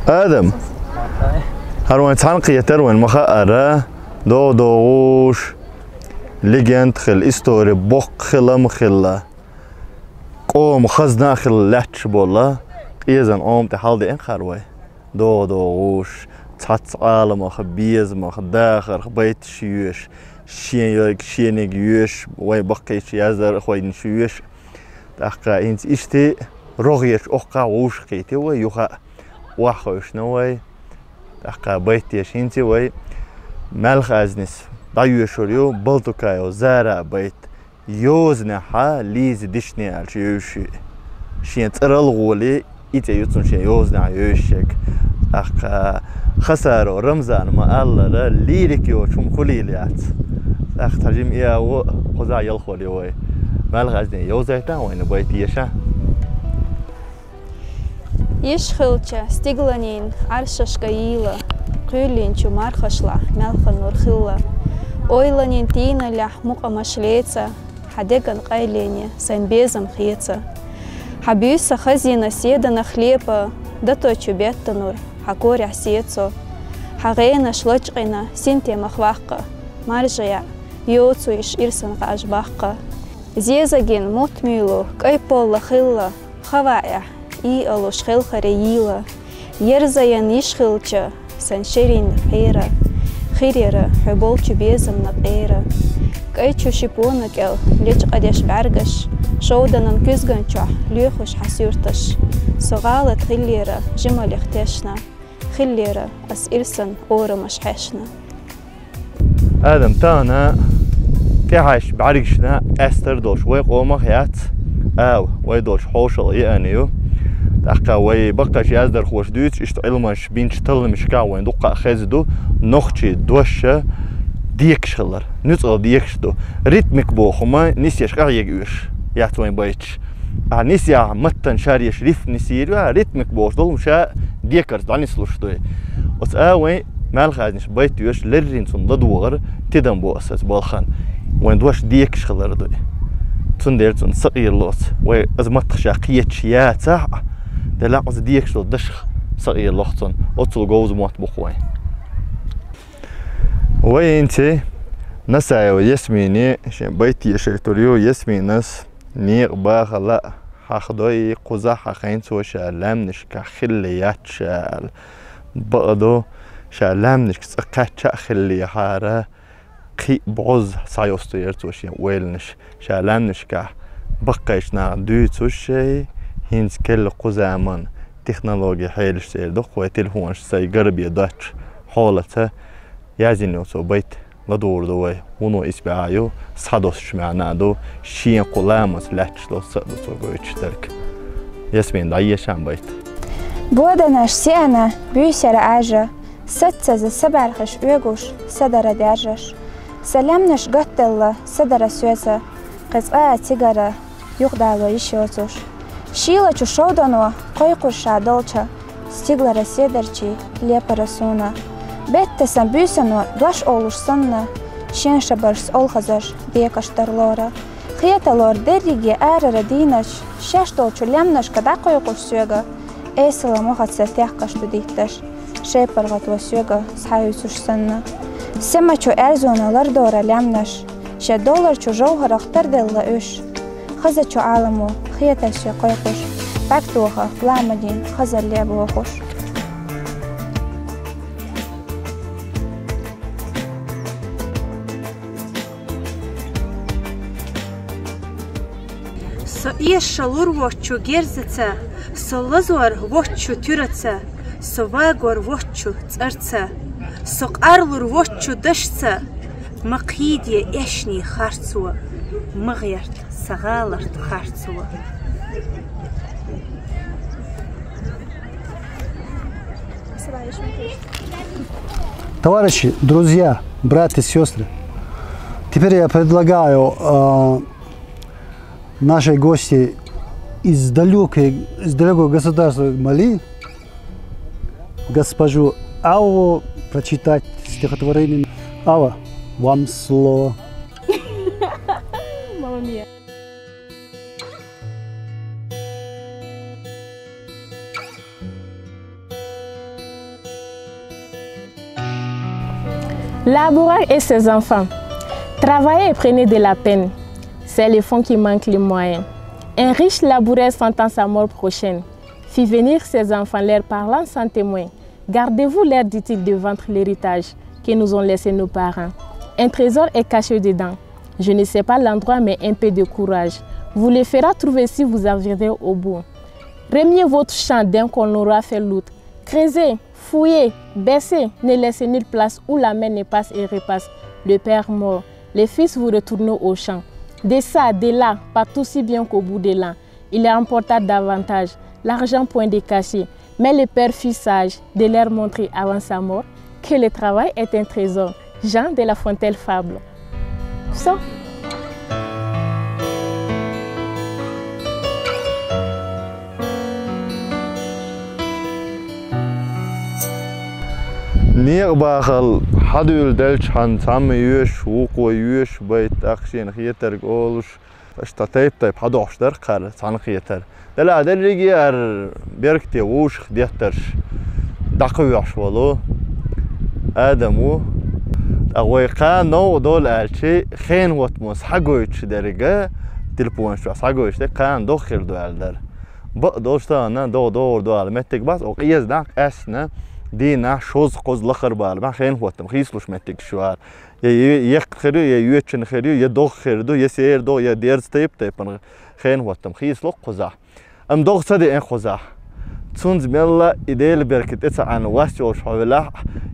Адам, хӀара вайн цхьаьна кхетар вайн ма хаъара, догӀу догӀуш, легенд хилла, истори боккха хилам хилла, къоман хазна а хилла лаьтташ болла, къезан Ӏома тӀе хьалдеана хӀара вай. ДогӀу догӀуш, цхьацца Ӏаламах, безамах, дахарх байташ йоьш, шен йоьг, шениг йоьш, вай баккхийчу яздархойнаш йоьш. ТӀаккха хӀинца иштта рогӀерчу оккхахь вовшахкхийтира вай юха а, охьахевшина вай. ТӀаккха байт деша хӀинца вай Маьлхазница дӀайоьшур ю Балтукаева Зара байт. Йозанехьа Лиза Дишне аьлча йовзаш ю. Шен цӀарал гӀоле, и цӀе ю цунна шен йозанехьа йовзаш ерг. ТӀаккха Хасаров Рамзана ма-аллара, лирика йоцу хӀума хуьлийла яц. ТӀаккха цхьа жима и а ву, кхузахь ялхолла ю вай. Маьлхазни йовзайтахьа вайна байт еша. Йиш хилча стигланийн Ӏаршашка йийла, кхоьллинчу мархашлахь маьлхан нур хилла. Ойланийн тийналлехь мукъамаш леца, хьан деган къайлене сайн безам хеца. Хьан буьйса хазйина седанах лепа, даточу беттан нур хьан корехь сецо. Хьан гӀенаш лачкъийна синтемах ваккха, маржаяь йоцу йиш ирсан кхаж баккха. Зезагин мутт-муьйлу кӀай полла хилла, хаваэхь ийалуш хелхаре йийла. Ерзаян йиш хилча, сан шерийн пхьера, хир яра хьо болча безамна къера. КӀайчу ши пона кӀел лечкъадеш бӀаргаш, шовданан куьзган чохь лоьхуш хьан суьрташ. Со гӀалат хиллера жималех тешна, хиллера ас ирсан орамаш хьаьшна. Адам, тахана тӀехьаьжча бӀаьргашна къаьстар долуш вай къомах яц, ава, вай долуш хьошалгӀа еана ю. ТӀаккха вай баккхийчу яздархоша дуьйцу, иштта Ӏилманчаша бинчу талламашкахь вайн дуккха а хезна ду, нохчийн дош декаш хилар, нуьцкъала декаш ду. Ритмика боху хӀума нисъеш къахьега оьшуш яц вайн байташ. Ахьа нисъяхь маттана шаръеш рифма нисйийр ю, ахьа ритмика бохуш долу ша декарца дӀанислуш ду. Оцу а вайн маьлхазниша байт йоьшу леррина цунна ладогӀар тидам бо аса балхана. Вайн дош декаш хилар ду. Цундела цунна сакъера лоцу. Вай аза маттах ша кхеташ яцахь а, делахь оцу декаш долу дашах сакъера лоху цунна. Оццул говза мотт бу-кх вайн. Вай хӀинца Насаева Ясмине шен байт тешийтур ю. Ясминас некъа бахала а хьахдой, кхузахь хьахийна цо ша лаьмнашкахь хилла яц ша аьлла. Бакъду, ша лаьмнашка цкъа кхаьчча а хиллехьара, кхин а бӀозза схьайосту яра цо шен ойланаш. Ша лаьмнашкахь баккхийчу наха дуьйцуш шай, хӀинца керла кху заман технологи хьелаш цӀера ду-кх вай телефонаш, сайн гарбе доцчу хьолаца язйина йолу цо байт. ЛадугӀур ду вай, вуно исбаьхьа ю, схьадоссучу маьӀна а ду, шен кху ламаца лаьтташ долу са а ду цо гойтуш дерг. Ясмин, дӀаеша сан байт. Боданаш сиъана буьйсера Ӏаьржа, саццаза са баьрхиш оьгуш, са дара даьржаш. Сан лаьмнаш гатделла са дара соьца, кхин цкъа а цигара юхадало йиш йоцуш. Шийлачу шовдано кхойкхуш ша долча, стиглара седарчий лепара суна. Беттасан буьйсано дош олуш санна, шен шабарш олхазаш декаш тарлора. Хеталора дерриге арара дийначу, шаьш долчу лаьмнашка дӀакхойкхуш соьга, эсала мохаца техкаш ду дитташ, шайн паргӀато соьга схьахьуьйсуш санна. Семачу аьрзуна лардора лаьмнаш, шен долларчу жовхӀарах тарделла уьш. Хазачу Ӏаламо хеташ шен кхойкхуш, бӀаьрг тоха ламадин хазалле бохуш. Со эшалур воцчу герзаца, со лазор воцчу туьраца, со вагор воцчу цӀарца, со къарлур воцчу дашца, ма кхийде эшний харцо, ма гӀерта сан гӀаларт харцо. Товарищи, друзья, братья, сестры, теперь я предлагаю, э, нашей гости из далёкой, из далёкого государства Мали, госпожу Аву, прочитать стихотворение. Ава, вам слово. Мама мия. Labourez et ses enfants. Travaillez et prenez de la peine. C'est le fonds qui manque les moyens. Un riche laboureur sentant sa mort prochaine fit venir ses enfants, leur parlant sans témoin. Gardez-vous l'air d'utile de vendre l'héritage que nous ont laissé nos parents. Un trésor est caché dedans. Je ne sais pas l'endroit, mais un peu de courage vous le fera trouver si vous arrivez au bout. Remuez votre champ dès qu'on aura fait l'outre. Creusez, fouillez, baissez, ne laissez nulle place où la main ne passe et repasse. Le père mort, les fils, vous retournez au champ. De ça, de là, partout si bien qu'au bout de là, il emporta davantage. L'argent point de caché. Mais le père fut sage de leur montrer avant sa mort que le travail est un trésor. Jean de La Fontaine fable. Со. Некъа бахал хьадуьйла делчхьана, цхьамма йоьшу, вукхо йоьшу байт, тӀаккха шена хетарг олуш, аша тхан тайп-тайпа хьадохуш дара кхара цхьаьна хетар. Делахь дерриге а ара бергте вовшах деттарш дӀакхоьхьуш волу Адам ву. Ткъа вай кхана новкъа долу аьлчи, хенан хӀоттамо схьагойтуш дерг, телефонаш чохь схьагойтуш дерг кхана доххийла ду аьлла дара. Бакъ долуш тахана догӀа догӀур ду ала меттиг бац, оха къеза нах къаьстина, дийнахь шозза-кхозза лахара бала бан хенахӀоттам хийцалуш меттигаш ю ара. Я е-, еккха хир ю, я йоьчун хир ю, я догӀа хир ду, я сера догӀа, я дерза тайп-тайпана хенахӀоттам хийцалу кхузахь. Амма догӀа ца деана кхузахь. Цунца мелла и Дела беркат тӀе ца Ӏанна вас йолуш хьо велахь,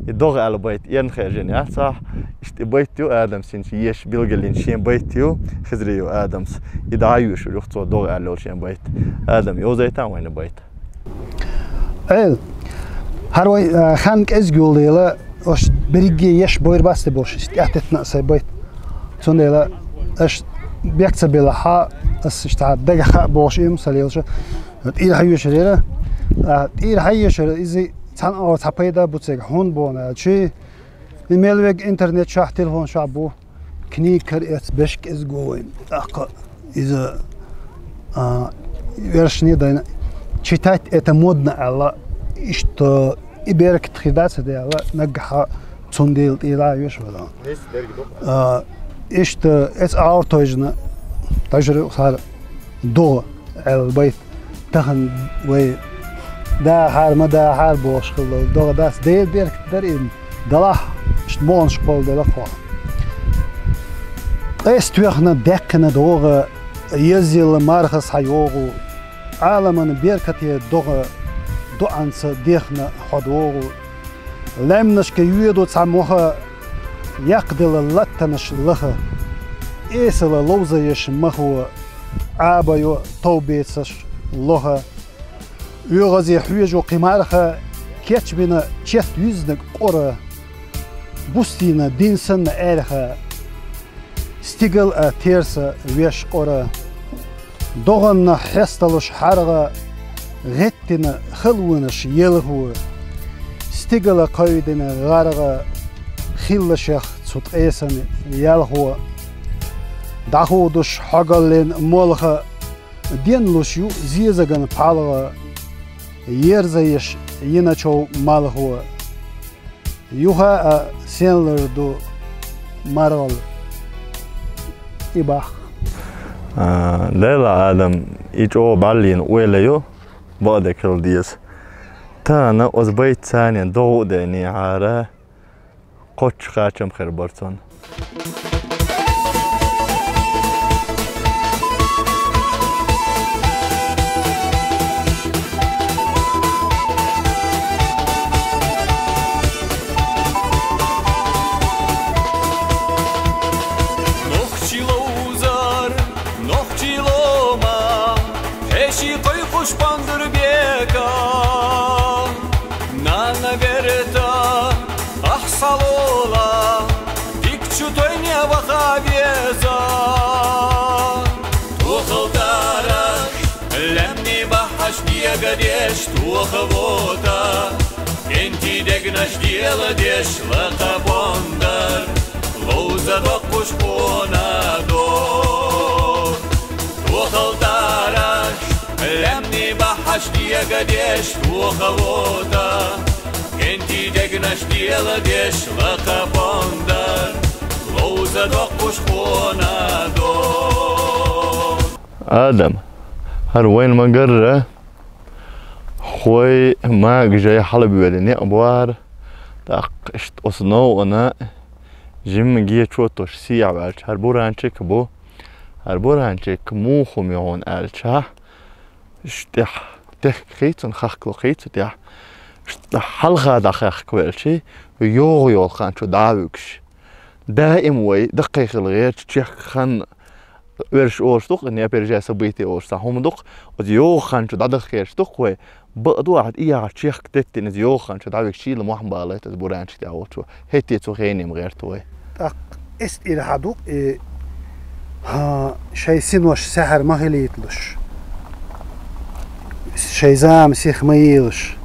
и догӀа аьлла байт эрна хержина яц ахь. Иштта и байт ю Адамс хӀинца еш билгалйина шен байт ю, Хизриев Адамс. И дӀа а йоьшур ю цо догӀа аьлла йолу шен байт. Адам, йовзайтахьа вайна байт. Эла, хӀара вай, а, хан кӀезиг йолу дела, ош берриге еш бойр бац те бохуш, иштта тӀаьхьатеттина а сайн байт. Цундела аша бехк ца белахь, ас иштта дагахь хаа бохуш, ийман ца лелаш, тӀера хьайоьшур яра. А, тӀера хьайоьшур, иза цхьана а цхьа пайда бу цигахь, хӀунда боху аьлча, и мел верг интернет чохь, телефон чохь бу, книга караэцна берш кӀезиг ву вайн. ТӀаккха иза, а, вершний дайна, читать это модно аьлла, иштта и беркат хир дац аьлла, наггахь цундела тӀера йоьшур вара. А, иштта эца агӀор тойжина, тажри хӀара догӀа аьлла байт. Тахана вай дахьара, ма дахьара бохуш хилла, догӀа дац, Дела беркат дара и, далахь, иштта могӀанаш кхолладелла кхо. Къеста тоьхна даьккхина догӀа, еззийла марха схьайогӀу, Ӏаламан беркате догӀа, доӀанца дехна хьо догӀу. Лаьмнашка йоьду цхьа моха, яккхаделла латтанаш лаха. Эсала ловзаеш махо, Ӏаба йо товбецаш лоха. ОьгӀазе хьоьжу кхин марха, кечбина чет юьзнаг къора. Бустийна дин санна аьрха, стигал а терса веш къора. ДогӀанна хьесталуш хьаргӀа, гӀеттина халонаш елхо. Стигала кхойдина гӀаргӀа, хиллашех цу ткъесан ялхо. ДӀахудуш хьогаллин молха, денлуш ю зезаган пхьалгӀа, ерзаеш йиначов малхо. Юха а сенлар ду маргӀал и бахка. А, Дела, Адам, и чӀогӀа бӀаьллина ойла ю, бакъдерг хила деза. Тахана оцу байт царна догӀа а дайнехьара, кхоччуш кхачам хир бара цунна. Нохчий ловзар, нохчий лома, хьеший кхойкхуш Бандурбека. Нана верта, ахь схьалола, дика чу тойне ваха веза. Тохал дараш, лаьмни бахьаш дегадеш, тоха вота, кӀентий дегнаш деладеш, лакха бондар, ловза доккхуш къона до. Тохал дараш, лаьмни бахьаш дегадеш, тоха вота, кӀентий дегнаш деладеш, лакха бондар, ловза доккхуш къона до. Адам, хӀара вайн ма-гарра, хой магажай хьалабоьлу некъ бу хӀара, тӀаккха иштта оцу новкъана жимма гечо тош сехьа ваьлча, хӀара буранчик бу, хӀара буранчик муха хӀума ю хьуна аьлча, иштта тӀехь техка хийцу, хахкало хийцу тӀехь, иштта хьалха дӀахехка велчи, йогӀу йолу хан чу дӀа а вуьгуш. Даим вай даккхий хила гӀерташ чехка хан, оьрш олуш ду-кх, неапережая событие олуш цхьа хӀума ду-кх, оцу йогӀу хан чу дӀадаххераш ду-кх вай, бакъду ахьа и яхьа чехка теттина иза йогӀу хан чу дӀавигчийла мохь балайта аса буранчик тӀехь волчо. ХӀетте цу хене ма гӀерта вай. ТӀаккха эс тӀера хьан ду-кх и, хьан шайн синош саьхьар ма хилийталуш, шайн зама сиха ма елаш,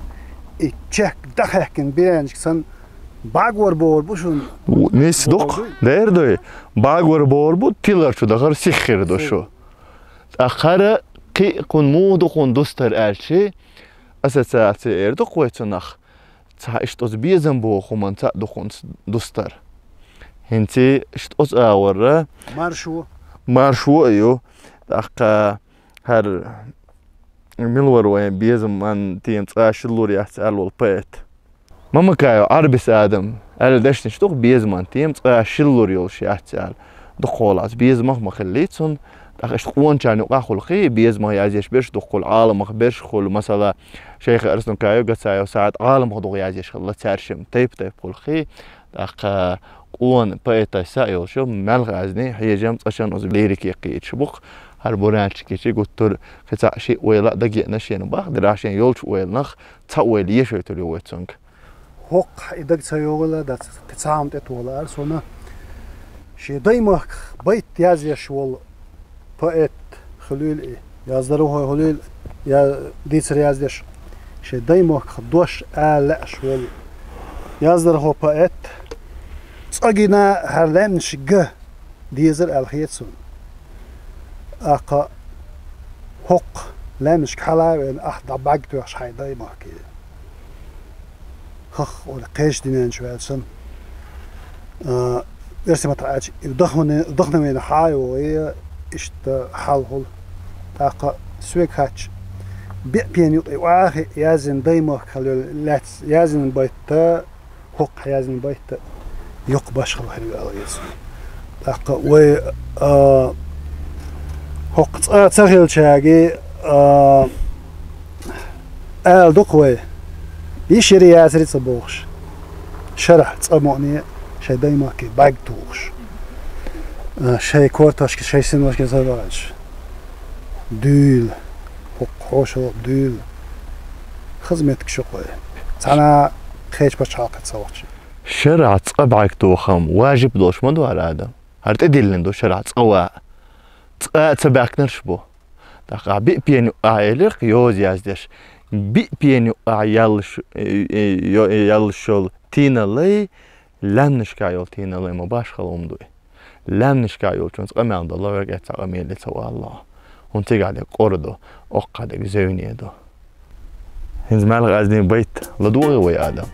и чехка дӀахаьхкина беранчик санна, багор богӀур бу шуна. Нис ду-кх, дер дуй. Багор богӀур бу, тилар чу дахар сиха хир ду шу. ТӀаккха хӀара кхин а кхунна муха ду кхунна дустар аьлчи, ассоциация эр ду-кх вай цунах. Цхьа иштта оцу безам боху хӀуманца а ду кхунна дустар. ХӀинца иштта оцу агӀорра маршо. Маршо а ю. ТӀаккха хӀара Мила вар вайн безаман тема цкъа шиллур яц аьлла волу поэт? Мамакаев Ӏарбис Адам аьлла дешнаш ду-кх, безаман тема цкъа шиллур йолуш яц аьлла. Дукха хьолахь безамах ма хиллий цунна, тӀаккха иштта къоначарна юкъахь хуьлу-кх и безамах язъеш берш дукха хуьлу, Ӏаламах берш хуьлу, масала, Шайх Арсланкаев, Гацаев СаӀад Ӏаламах дукха язъеш хилла цаьршимма, тайп-тайп хуьлу-кх и. ТӀаккха къона поэташ са а йолуш, Маьлха-Ӏаьзни хьежам цкъачунна оцу лирике кхеташ бу-кх, хӀара Буранчик гуттар а, кхин цхьаъ шиъ ойла а дагеъна шена бах, дера шен йолчу ойланах цхьа ойла ешойтур ю вай цуьнга. ХӀокху и дага ца йогӀийла дац, кхин цхьа хӀума тӀетоха лаьара суна. Шен даймахках байт язъеш волу поэт хуьлийла и, яздархой хуьлийла, я дийцар яздеш, шен даймахках дош ала лаьаш волу яздархо поэт, цкъа гина хӀара лаьмнаш ган дезара аьлла хета суна. ТӀаккха хӀокху лаьмнашка хьала а веана, ахь дӀабӀаьрг тоьхуш хьайн даймахке. ХӀаъ, олу кхечу дуьнен чу ваьлла санна, а, оьрсийн маттахь аьлча, и вдохнове-, вдохновение хьа а йогӀий, иштта хьал хуьлу. ТӀаккха соьга хаьттича, биъ пен юкъе охьахиъна яздина даймахках лаьцна яздина байтта, хӀокху яздина байтта юкъа башхалла хир ю аьлла хета суна. ТӀаккха вай, а, хӀокху цкъа ца хиллачаьрга, а, ала ду-кх вай, йиш яри яцари ца бохуш, шарахь цкъа мукъане шайн даймахке бӀаьрг тухуш, а, шайн кортошка, шайн синошка ца дахьаш, дуьйла, хӀокху хьошалгӀа дуьйла. Хаза меттиг шу-кх вай. Цхьана кхечу пачхьалкхе ца вахча. Шарахь цкъа бӀаьрг тохам важиб долуш ма ду хӀара, Адам. ХӀара тӀедиллина ду шарахь цкъа ван. Цкъа а ца баьхкинарш бу. ТӀаккха ахь биъ пен юкъахь элира-кх йоза яздеш. Биъ пен юкъахь яллаш, э, э, йо-, э, яллаш йолу тийналлай, лаьмнашкахь йолу тийналлай ма башхалла хӀума ду и. Лаьмнашкахь йолчунца къамел дан ло верг, эццахь къамеле ца валло. ХӀунда цигахь дерг къора ду, оккхахь дерг зевне ду. ХӀинца Маьлха-Ӏаьзни байт ладогӀий вай, Адам?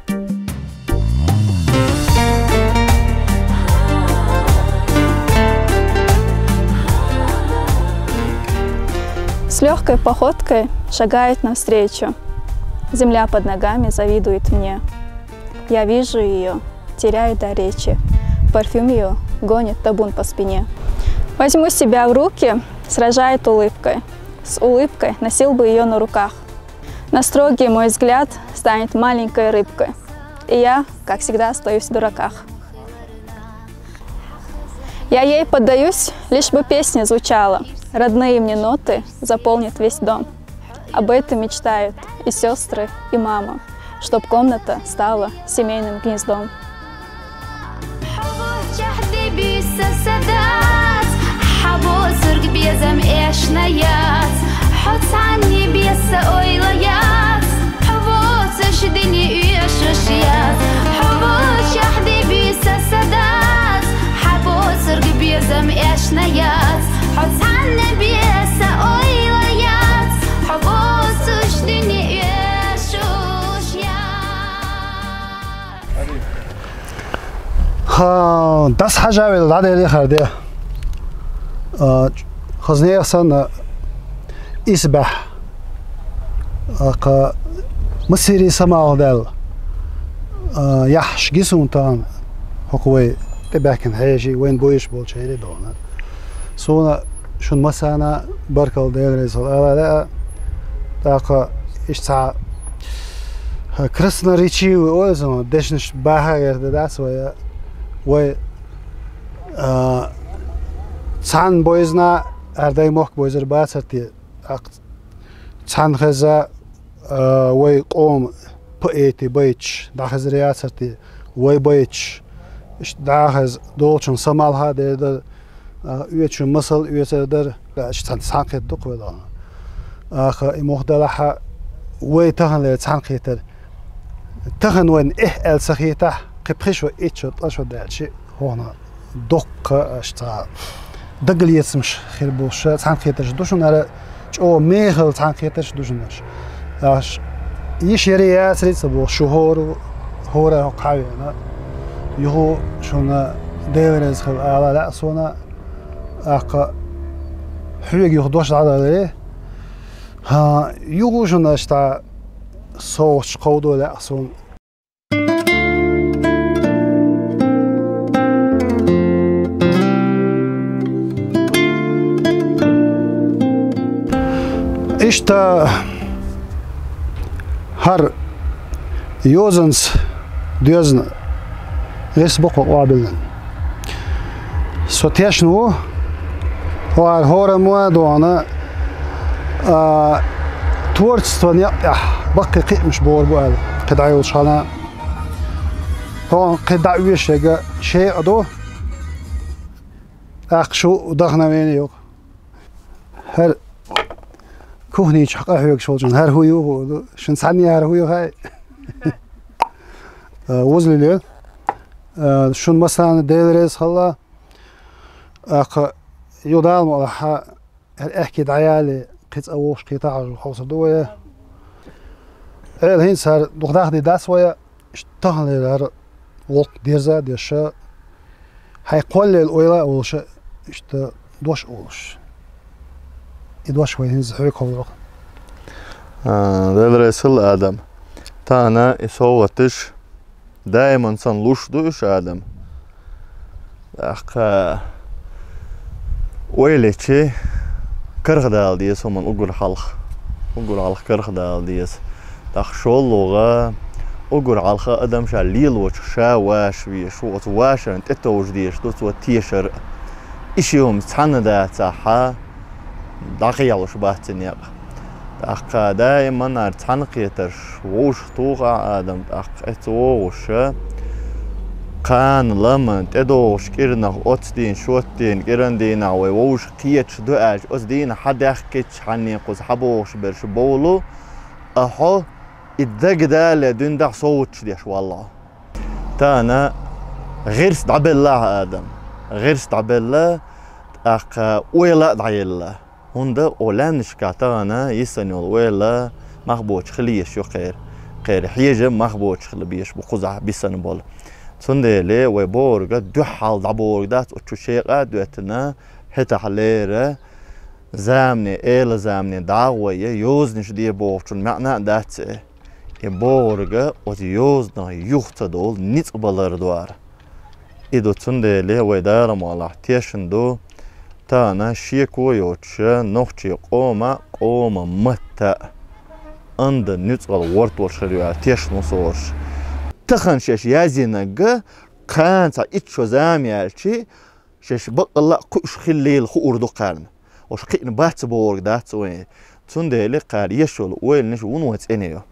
С лёгкой походкой шагает навстречу. Земля под ногами завидует мне. Я вижу её, теряю дар речи. Парфюм её гонит табун по спине. Возьму себя в руки, сражает улыбкой. С улыбкой носил бы её на руках. Но строгий мой взгляд станет маленькой рыбкой. И я, как всегда, остаюсь в дураках. Я ей поддаюсь, лишь бы песня звучала. Родные мне ноты заполнят весь дом. Об этом мечтают и сёстры, и мама, чтоб комната стала семейным гнездом. Хьо вочохь де буьйса са дац, хьан босург безам эшна яц, хьо цхьанне беса ойла яц, хьо воцуш дине оьшуш яц. Хьо вочохь де буьйса са дац, хьан босург безам эшна яц, хьо цхьанне беса ойла яц, хьо воцуш дине оьшуш яц. Ха, дас хьажа велла дӀаделира хӀара де. А, хаза нехан санна, исбаьхьа. А, кха, массерий самалха даьлла. А, яххьаш ги суна тахана, хӀокху вай тӀебаьхкина хьеший, вайна буьйш болчерий дона. Суна шун массарна баркалла, Дела реза хуьлда ала лаьа. ТӀаккха иштта цхьа красноречивый ойла сан, дешнаш баха гӀерта дац вай, вай, а, цхьана бойзна, ар дай мохк бойзар бацар те, тӀаккха цхьана хеза, а, вай къоман поэтий байташ дӀахезар яцар те, вай байташ иштта дӀахеза долчун самалха а дер дара, а, оьцучун масал оьцар дара, аьлча цхьаьна цхьаьнакхетар ду-кх вай дона. Аха, и муха делахь а, вай таханлера цхьаьнакхетар, тахана вайна эхь аьлла ца хетахь, кхин пхи шо, итт шо, ткъа шо даьлча, хӀокхунах доккха аш цхьа дагалецамаш хир болуш цхьаьнакхетарш ду шуна, ара чӀогӀа мехала цхьаьнакхетарш ду шуна аш. Аш йиш яри яцари ца боху, шу хӀора, хӀора хьокху хьавеана. Юха шуна Дела реза хуьлда ала лаьа суна, аха, хьоьга юха дош дӀадаларе. ХӀа, юха шуна аша тӀа совгӀаташ кховдо лаьа суна. Иштта хӀара йозанца доьзна гӀирс боккха къоабилла. Со тешна ву, хӀара хӀораммо а догӀана, а, творчество некъ тӀехь баккхий кхиамаш богӀур бу аьлла, кхин дӀайолчу хана. ХӀун кхин дӀа оьшург шекъа ду, тӀаккха шу вдохновение ю. ХӀара кухни чохь къахьоьгуш волчунна хӀара хӀун ю хуур ду? Шуна цхьанне хӀара хӀун ю хаьий? А, возле лет. А, шуна массарна Дела реза хилла. ТӀаккха юха Дала мукъ лахь, хӀара аьхки дӀаяьлча, кхин цкъа вовшах кхетахь хьовсур ду вай. Эла хӀинца хӀара дукха дахде дац вай, иштта таханлера хӀара гӀуллакх дерза а деш, хьайн кхоллаелла ойла а олуш, иштта дош а олуш. И дош вай хӀинца хьоьга ховра. А, Дела реза хилла, Адам. Тахана и совгӀаташ даиман санна луш ду уьш, Адам. ТӀаккха ойла йича, карах дала деза хӀуманна уггар хьалха. Уггар хьалха карах дала деза. ТӀаккха шолгӀа, уггар хьалха адам ша лелочух ша ваша везаш ву, оцу вашарна тӀетовжа дезаш ду цо тешар а. И ши хӀума цхьаьна дацахь, дӀакхехьалуш бац и некъ. ТӀаккха даиман хӀара цхьаьнакхетарш вовшахтухахь, Адам, тӀаккха эцца вогӀуш, кхана лама тӀедогӀучу кӀирнах оццу дийнахь, шоттийнахь, кӀиран дийнахь вай вовшах кхеташ ду аьлча, оцу дийнахь хьадаьхкича, хьанна кхуза хьабогӀуш берш бовлу, а хьо и дагадалале дуьйна даха совгӀаташ деш валла хьо. Тахана гӀирс дӀабелла хьан, Адам. ГӀирс дӀабелла, тӀаккха ойла а дӀаелла. ХӀунда оланнашка тахана йисан йолу ойла мах боцуш хила езаш ю кхеран. Кхеран хьежам мах боцуш хила безаш бу кхузахь бисана болу. Цундела вай бохург дуьххьал дӀабохург дац, оцу чу шекъа а доьттина, хӀетахь лера, замане, эла замане дагӀа вай, йозанаш де бохучун маьӀна а дац и. И бохург оцу йозанах юха ца долу ницкъ балар ду хӀара. И ду цундела вай Дала мукъ лахь тешна ду, тахана шеко а йоцуш, нохчийн къоман а, къоман матта а, онда нуьцкъала ворта волуш хир ю аьлла тешна ву со хӀорш. Тахана шаьш яздинарг, кхана цхьа итт шо зама яьлча, шаьш баккъалла а кхуьуш хиллийла хуур ду кхарна. Уьш кхиъна бац бохург дац вайн. Цундела кхара еш йолу ойланаш вуно цӀена ю.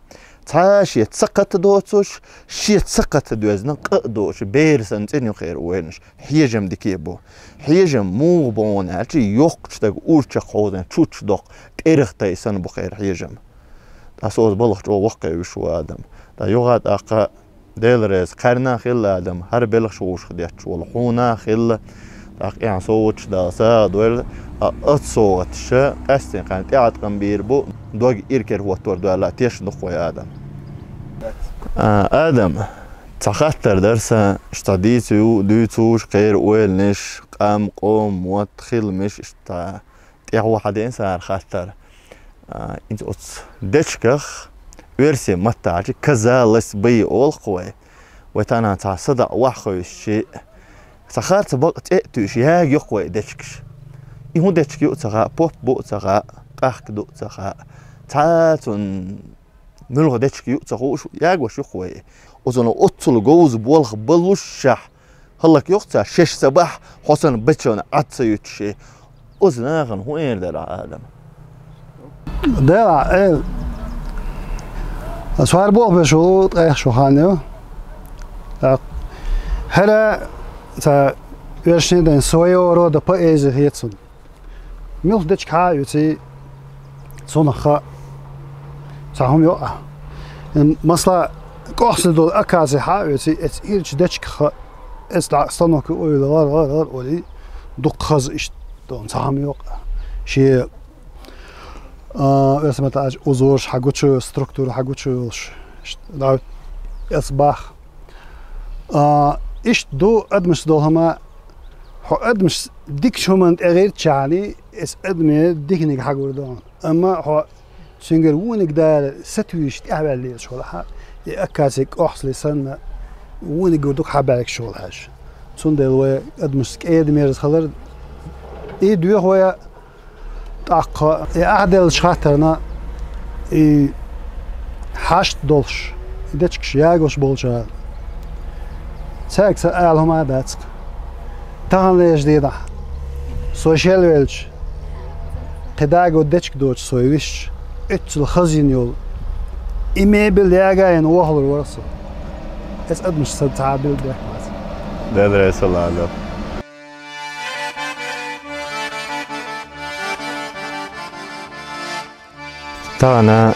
Цхьа шен ца кхата доцуш, шен ца кхата доьзна къа а доцуш, бер санна цӀена ю кхеран ойланаш. Хьежам дика а бу. Хьежам муха бу хьуна аьлча, йоккхачу стага ур чекххьовзийна чучча доккху, тӀерах тайсана бу кхеран хьежам. Ткъа со оцу балхах чӀогӀа воккхавеш ву, Адам. Ткъа юха тӀаккха Дела реза, кхарна а хилла, Адам, хӀара белхаш вовшах детташ волу хьуна а хилла. ТӀаккха эхь совгӀаташ Дала сагӀа дойла, а, оцу совгӀаташа къаьсттина кхарна тӀеӀаткъам бийр бу, дог иракарахӀоттор ду аьлла тешна ду-кх вай, Адам. А, Адам, цхьа хаттар дара сан, иштта дийца ю, дуьйцуш, кхеран ойланаш, къам, къоман мотт, хиламаш, иштта тӀаьхьо хьадеана сан хӀара хаттар. А, хӀинца оцу дечигах оьрсийн маттахь аьлча казалось бы олу-кх вай. Вай тахана цхьа садаӀа охьахевшича, цхьа харц бакъ цӀе а туьйсуш, яга ю-кх вай дечигаш. И хӀун дечиг ю а ца хаьа, поп бу а ца хаьа, къахка ду а ца хаьа. Цхьа цунна муьлха дечиг ю а ца хууш, ягош ю-кх вай. Оцунах оццул говза болх баллушехь, хӀаллакйо-кх цара, шаьш ца бахь, хьо санна бечунна Ӏад ца юьтуш. Оцу нахана хӀун эр дара, Адам? Дела, э, ас хӀара боху беш ву, ткъех шо хан ю. Так. ХӀара ца оьшний дайн своего рода поэзия хета цунна. Муьлха дечиг хьа а оьций, цунах хаьа, цхьа хӀума йо а. Масала, кӀохсина долу акази хьа а оьций, эца ирчу дечигах хаьа, эца дӀа станок ойла гӀар, гӀар, гӀар олий, дукха хаза иштта долу цхьа хӀума йо а. Шен, а, оьрсийн маттахь аьлча, узораш хьан гучу, структура хьан гучу йолуш, иштта, да, эца бах. А, иштта ду адамашца долу хӀума, хьо адамаш дикачу хӀуманна тӀе гӀиртичхьана, эца адаме диканиг хьагур ду хьуна. Амма хьо Цуьнгара вониг Дала сатуьйсуш тӀаьхьаваьлла лелаш хилахь, и акаци кӀохцале санна, вониг гур дукха хьабаьлгаш хилахь. Цундела вай адамашца кӀеда-мерза хилар, и доьху вай, тӀаккха и ахь деллачу хаттарна, и хьашт долуш, и дечигаш ягош болчара, цаьрга сан ала хӀума а дац-кх. Таханлерчу дийнахь, со шелвелча, кхин дагадо дечиг доцуш со висча, оццул хазйина йолу и мебель яга а йина вохалур вара со. Эс адамаш сан цхьа а билггал бехк бац. Делера салам. Тахана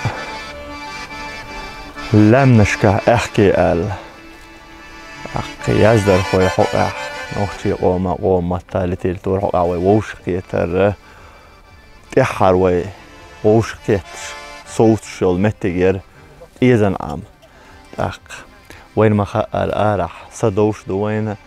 лаьмнашкахь аьхке аьлла, тӀаккха яздархой хьокъехь, нохчийн къоман, къоман матта, литература хьокъехь вай вовшахкхетар, тӀаьххьара вай вовшахкхетташ, совцуш йолу меттиг яра ТӀезан Ӏам. ТӀаккха вайна ма-хаъара, арахь са довш ду вайна,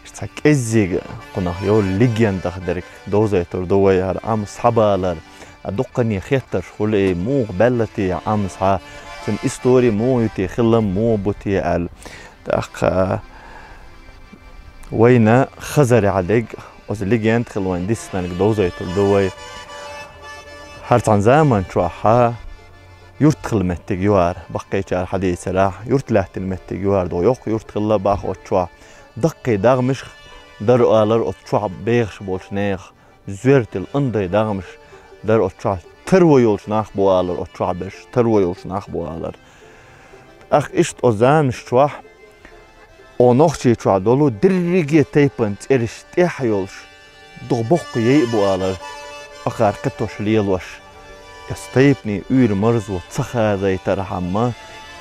иштта цхьа кӀеззиг кхунах йолу легендах дерг довзуьйтур ду вай, хӀара Ӏам схьабалар. А дуккхане хеттарш хуьлу, и муха баьлла те Ӏам схьа, цуьнан истори муха ю те, хилам муха бу те аьлла. ТӀаккха вайна хазарехь дерг, оцу легенда хилла вайна диснарг довзуьйтур ду вай. ХӀара цхьана заман чохь юрт хилла меттиг ю хӀара, баккхийчара хьадийцарехь, юрт лаьттина меттиг ю хӀара, догӀу йоккха юрт хилла боху оцу чохь. Даккхий дагӀмаш дара олура оцу чохь бехаш болчу нехан, зоьртал, ондай дагӀмаш дара оцу чохь, таро йолчу нах бу олура оцу чохь берш, таро йолчу нах бу олура. ТӀаккха иштта оцу заманаш чохь О, Нохчийчохь долу дерриге тайпана цӀераш тӀехь йолуш, дукха боккха яй а бу алар, ахар кхетош лелош. Эс тайпанийн уьйр-марзо ца хазайтархьама,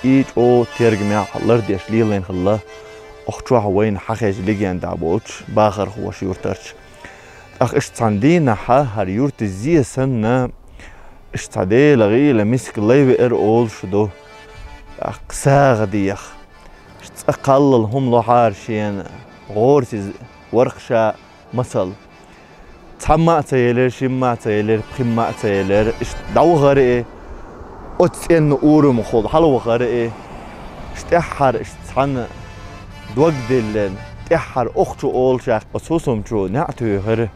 и чӀогӀа тергамехь лардеш лелийна хилла, охчохь вайна хьахеза легендахь болчу бахархоша юртарчу. ТӀаккха иштта цхьана дийнахьа хӀара юрта зе санна, иштта цхьа Дела гӀийла миска лай веара олуш ду. ТӀаккха сагӀа деха. Цкъа кхаллал хӀума лохьара шена, гӀорасиз варх ша мацалла. Цхьамма а ца елира, шимма а ца елира, пхимма а ца елира. Иштта дӀавахара и, оцу цӀенна урам хула хьалавахара и. Иштта тӀаьххьара иштта цхьана дог диллина, тӀаьххьара охчо олушехь, оцу хӀусамчо неӀ туьйхира.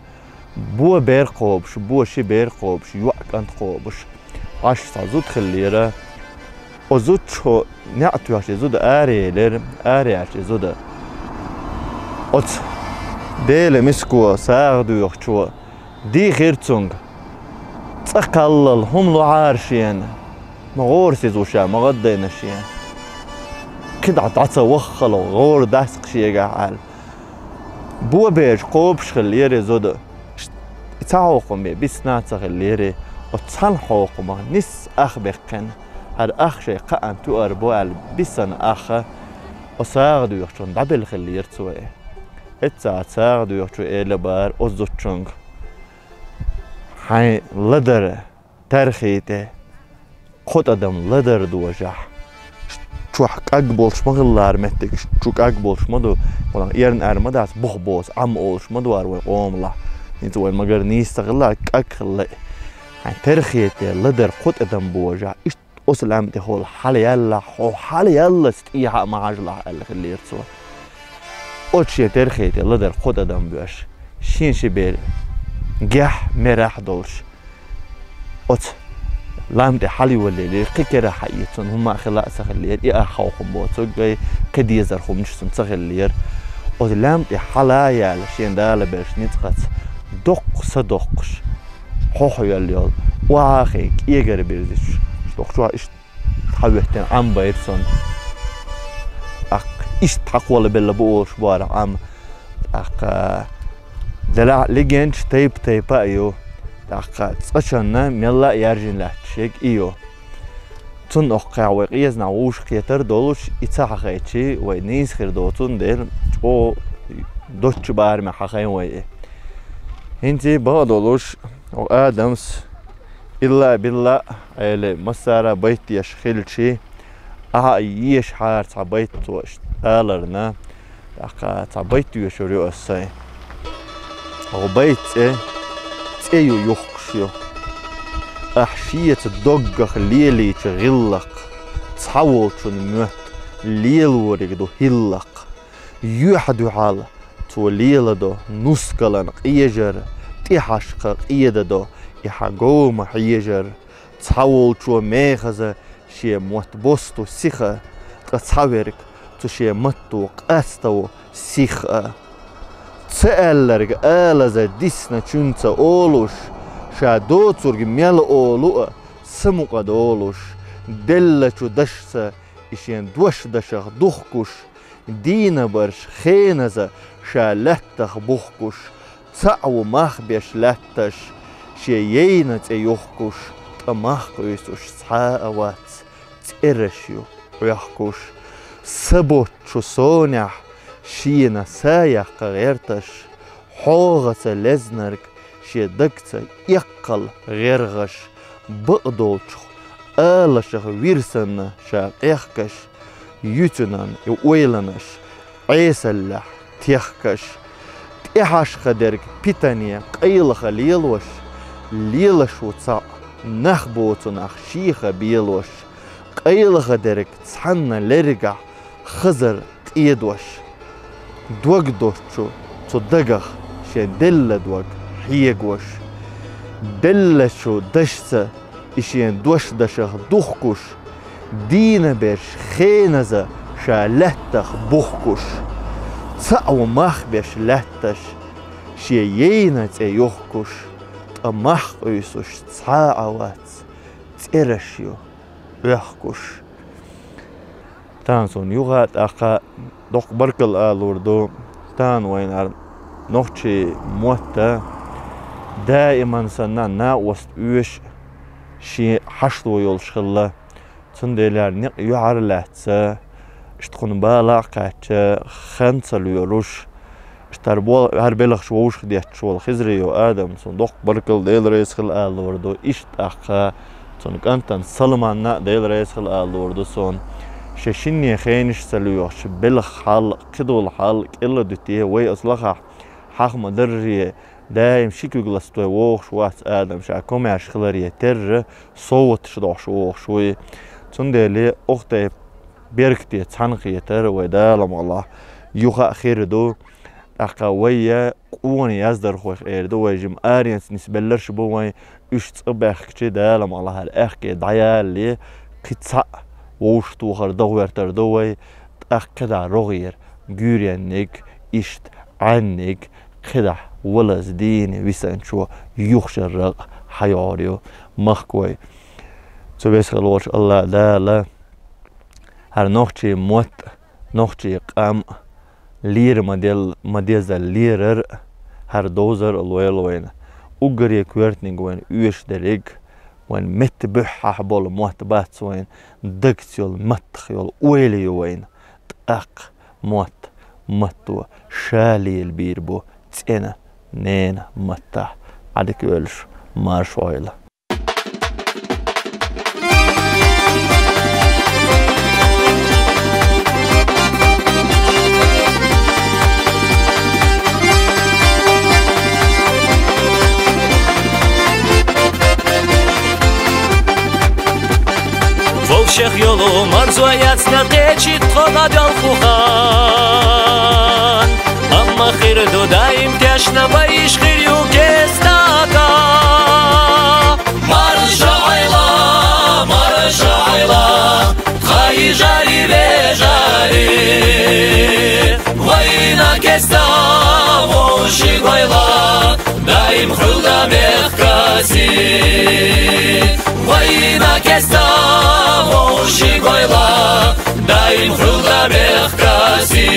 Бо бер кхобуш, бо ши бер кхобуш, йоӀ кӀант кхобуш. Ӏаш цхьа зуда хиллера. О зудчо неӀ тоьхча зуда араелира, араяьлча зуда. Оцу Дела миско сагӀа доьхучо дийхира цунга. Цкъа кхаллал хӀума лохьара шена, ма гӀорасиз ву ша, ма гӀаддайна шена. КхидӀа дӀа ца ваххало, гӀора дац-кх шегахь аьлла. Бо бераш кхобуш хиллера и зуда. Цхьа хьокхам бен бисна а ца хиллера, оцу цхьана хьокхамах нисса ах баьккхина, хӀара ах шайн кхаъан туьар бу аьлла бисана ах, оцу сагӀа доьхучунна дӀабелла хиллера цо и. ХӀетта а сагӀа доьхучо элира бара оцу зудчуьнга: «Хьайн ладара тархи тӀе кхо тӀадам ладар дожахь, чохь кӀаг болуш ма хиллара меттигаш, чу кӀаг болуш ма ду, кхунах эрна аьр ма дац, бух боцу Ӏам олуш ма ду ара вайн къомалахь, хӀинца вайн магар нийса ца хилла, кӀаг хилла и. Хьайн тархи тӀе ладар кхо тӀадам божахь, иштта оцу лаьмна тӀехула хьала яьллахь, хьо хьала яьллац тӀехьа а ма хьажалахь», — аьлла хиллера цо. Оцу шен тархи тӀе ладар кхо тӀадам боьш, шен ши бер гехь, мерахь долуш, оцу лам тӀе хьалайолаелира, кхин кара хьаэца цунна хӀумма а хила а ца хиллера, и а хьокхам боцург а, кхин дезар хӀуманаш цунна ца хиллера. Оцу лам тӀе хьала а яьлла, шен дала берш ницкъаца доккха са доккхуш, хьохьайолла йолу, охьа а хиъна, кӀегар бирзичаш, чохь иштта хьаветтина Ӏам байра цунна. ТӀаккха иштта хьакхолабелла бу олуш бара Ӏам. ТӀаккха делахь легендаш тайп-тайпа а ю. ТӀаккха цкъачунна мелла а яьржина лаьтташ ерг и ю. Цунна оккхехь вай къезанахь вовшахкхетар долуш, и ца хьахайчи, вай нийса хир доцун дела, чӀогӀа доцчу барамехь хьахайна вай и. ХӀинца бакъдолуш, адамс илла-билла, Ӏели массара а байт деш хилчи, ахьа а ешахьара цхьа байт цо аларна, тӀаккха цхьа байт доьшур ю ас сайн. Оха байт цӀе, цӀе ю юхкуш ю. Ахь шеца доггах лелийча гӀиллакх, цхьаволчун моьтту лелориг ду хӀиллакх. Юьхь-дуьхьал цо леладо нускалан къежар, тӀехьашха къедадо и хьан говма хьежар. Цхьаволчо мехаза шен мотт босту сиха, ткъа цхьаверг цу шен матто къаставу сиха. Ца аьлларг алаза дисна чуьнца олуш, ша доцург мел олу а, са мукъа долуш, деллачу дашца и шен дош дашах духкуш, дийнабарш хеназа ша лаьттах бухкуш, цхьаъ ву мах беш лаьтташ, шен яйна цӀе юхкуш, ткъа мах къуьйсуш цхьа а вац, цӀераш ю Ӏоьхкуш. Са боцчу сонехь шена са яккха гӀерташ, хьогӀаца лезнарг шен дагца эккхал гӀергӀаш, бакъдолчух алашах вир санна ша къехкаш, юьцунан и ойланаш Ӏесаллехь техкаш. ТӀехьашха дерг питане къайлаха лелош, лелаш ву цхьаъ нах боцу нах шеха белош. Къайлаха дерг цхьанна лергахь хазар къедош, дог доцчу цу дагах шен делла дог хьегош, деллачу дашца и шен дош дашах духкуш, дийнаберш хеназа ша лаьттах бухкуш, цхьаъ ву мах беш лаьтташ, шен яйна цӀе юхкуш, ткъа мах къуьйсуш цхьа а вац, цӀераш ю Ӏоьхкуш. Тахана суна юха а тӀаккха доккха баркалла алур ду. Тахана вайна хӀара нохчийн мотт а даиман санна накъост оьшу, шен хьашто йолуш хилла. Цундела хӀара некъ юьхьар а лаьцна, иштта кхунна бала а кхаьчча, хан ца лоьруш, иштта хӀара бо-, хӀара белхаш вовшах детташ волу Хизриев Адам, цунна доккха баркалла, Дела реза хила алур ду. Иштта тӀаккха цуьнан кӀантана Салманна а Дела реза хила алур ду суна. Шен шинне хенаш ца лоьхуш, белхан хьал, кхидолу хьал кӀел а дуьтий, вай оцу лахахь хьаха ма-дарра, даим ши куьг ластой вогӀуш вац Адам, ша комаьрша хиларе терра, совгӀаташ дохьуш вогӀуш вуй. Цундела оха тайпа беркате цхьаьна хетар вай, Дала мукъалахь, юха а хир ду. ТӀаккха вай къона яздархойх эр ду вай, жима аренца нисбелларш а бу вайн, уьш цӀа баьхкича, Дала мукъалахь, хӀара аьхке дӀаялале, кхин цхьаъ вовшахтохар дан гӀоьртар ду вай, тӀаккха кхидӀа рогӀера гуьйренниг, иштта Ӏаьнниг, кхидӀа валаза дийна висанчо юха шарра а хьайогӀур ю махкой. Цу весхалочу АллахӀ Дала хӀара нохчийн мотт, нохчийн къам лера ма-дел-, ма-деззал лерар а, хӀара довзар а лойла вайна. Уггаре коьртаниг вайна оьшуш дерриг, вайн метта буьххьехь болу мотт бац вайн, дагца йолу, маттах йолу ойла ю вайна. ТӀаккха мотт матто ша лелабийр бу цӀена ненан маттахь. Ӏадика оьлуш, марша Ӏойла. Вовшех йолу марзо яцна кхечи тхо дӀадалху хан. Амма хир ду даим тешна, вайш хир ю кестака. Марша Ӏойла, марша Ӏойла, тхан йижарий, вежарий. Вайна кеста вовши гойла, даим хуьлда мехкаси. Вайна кеста вовши гойла, даим хуьлда мехкаси.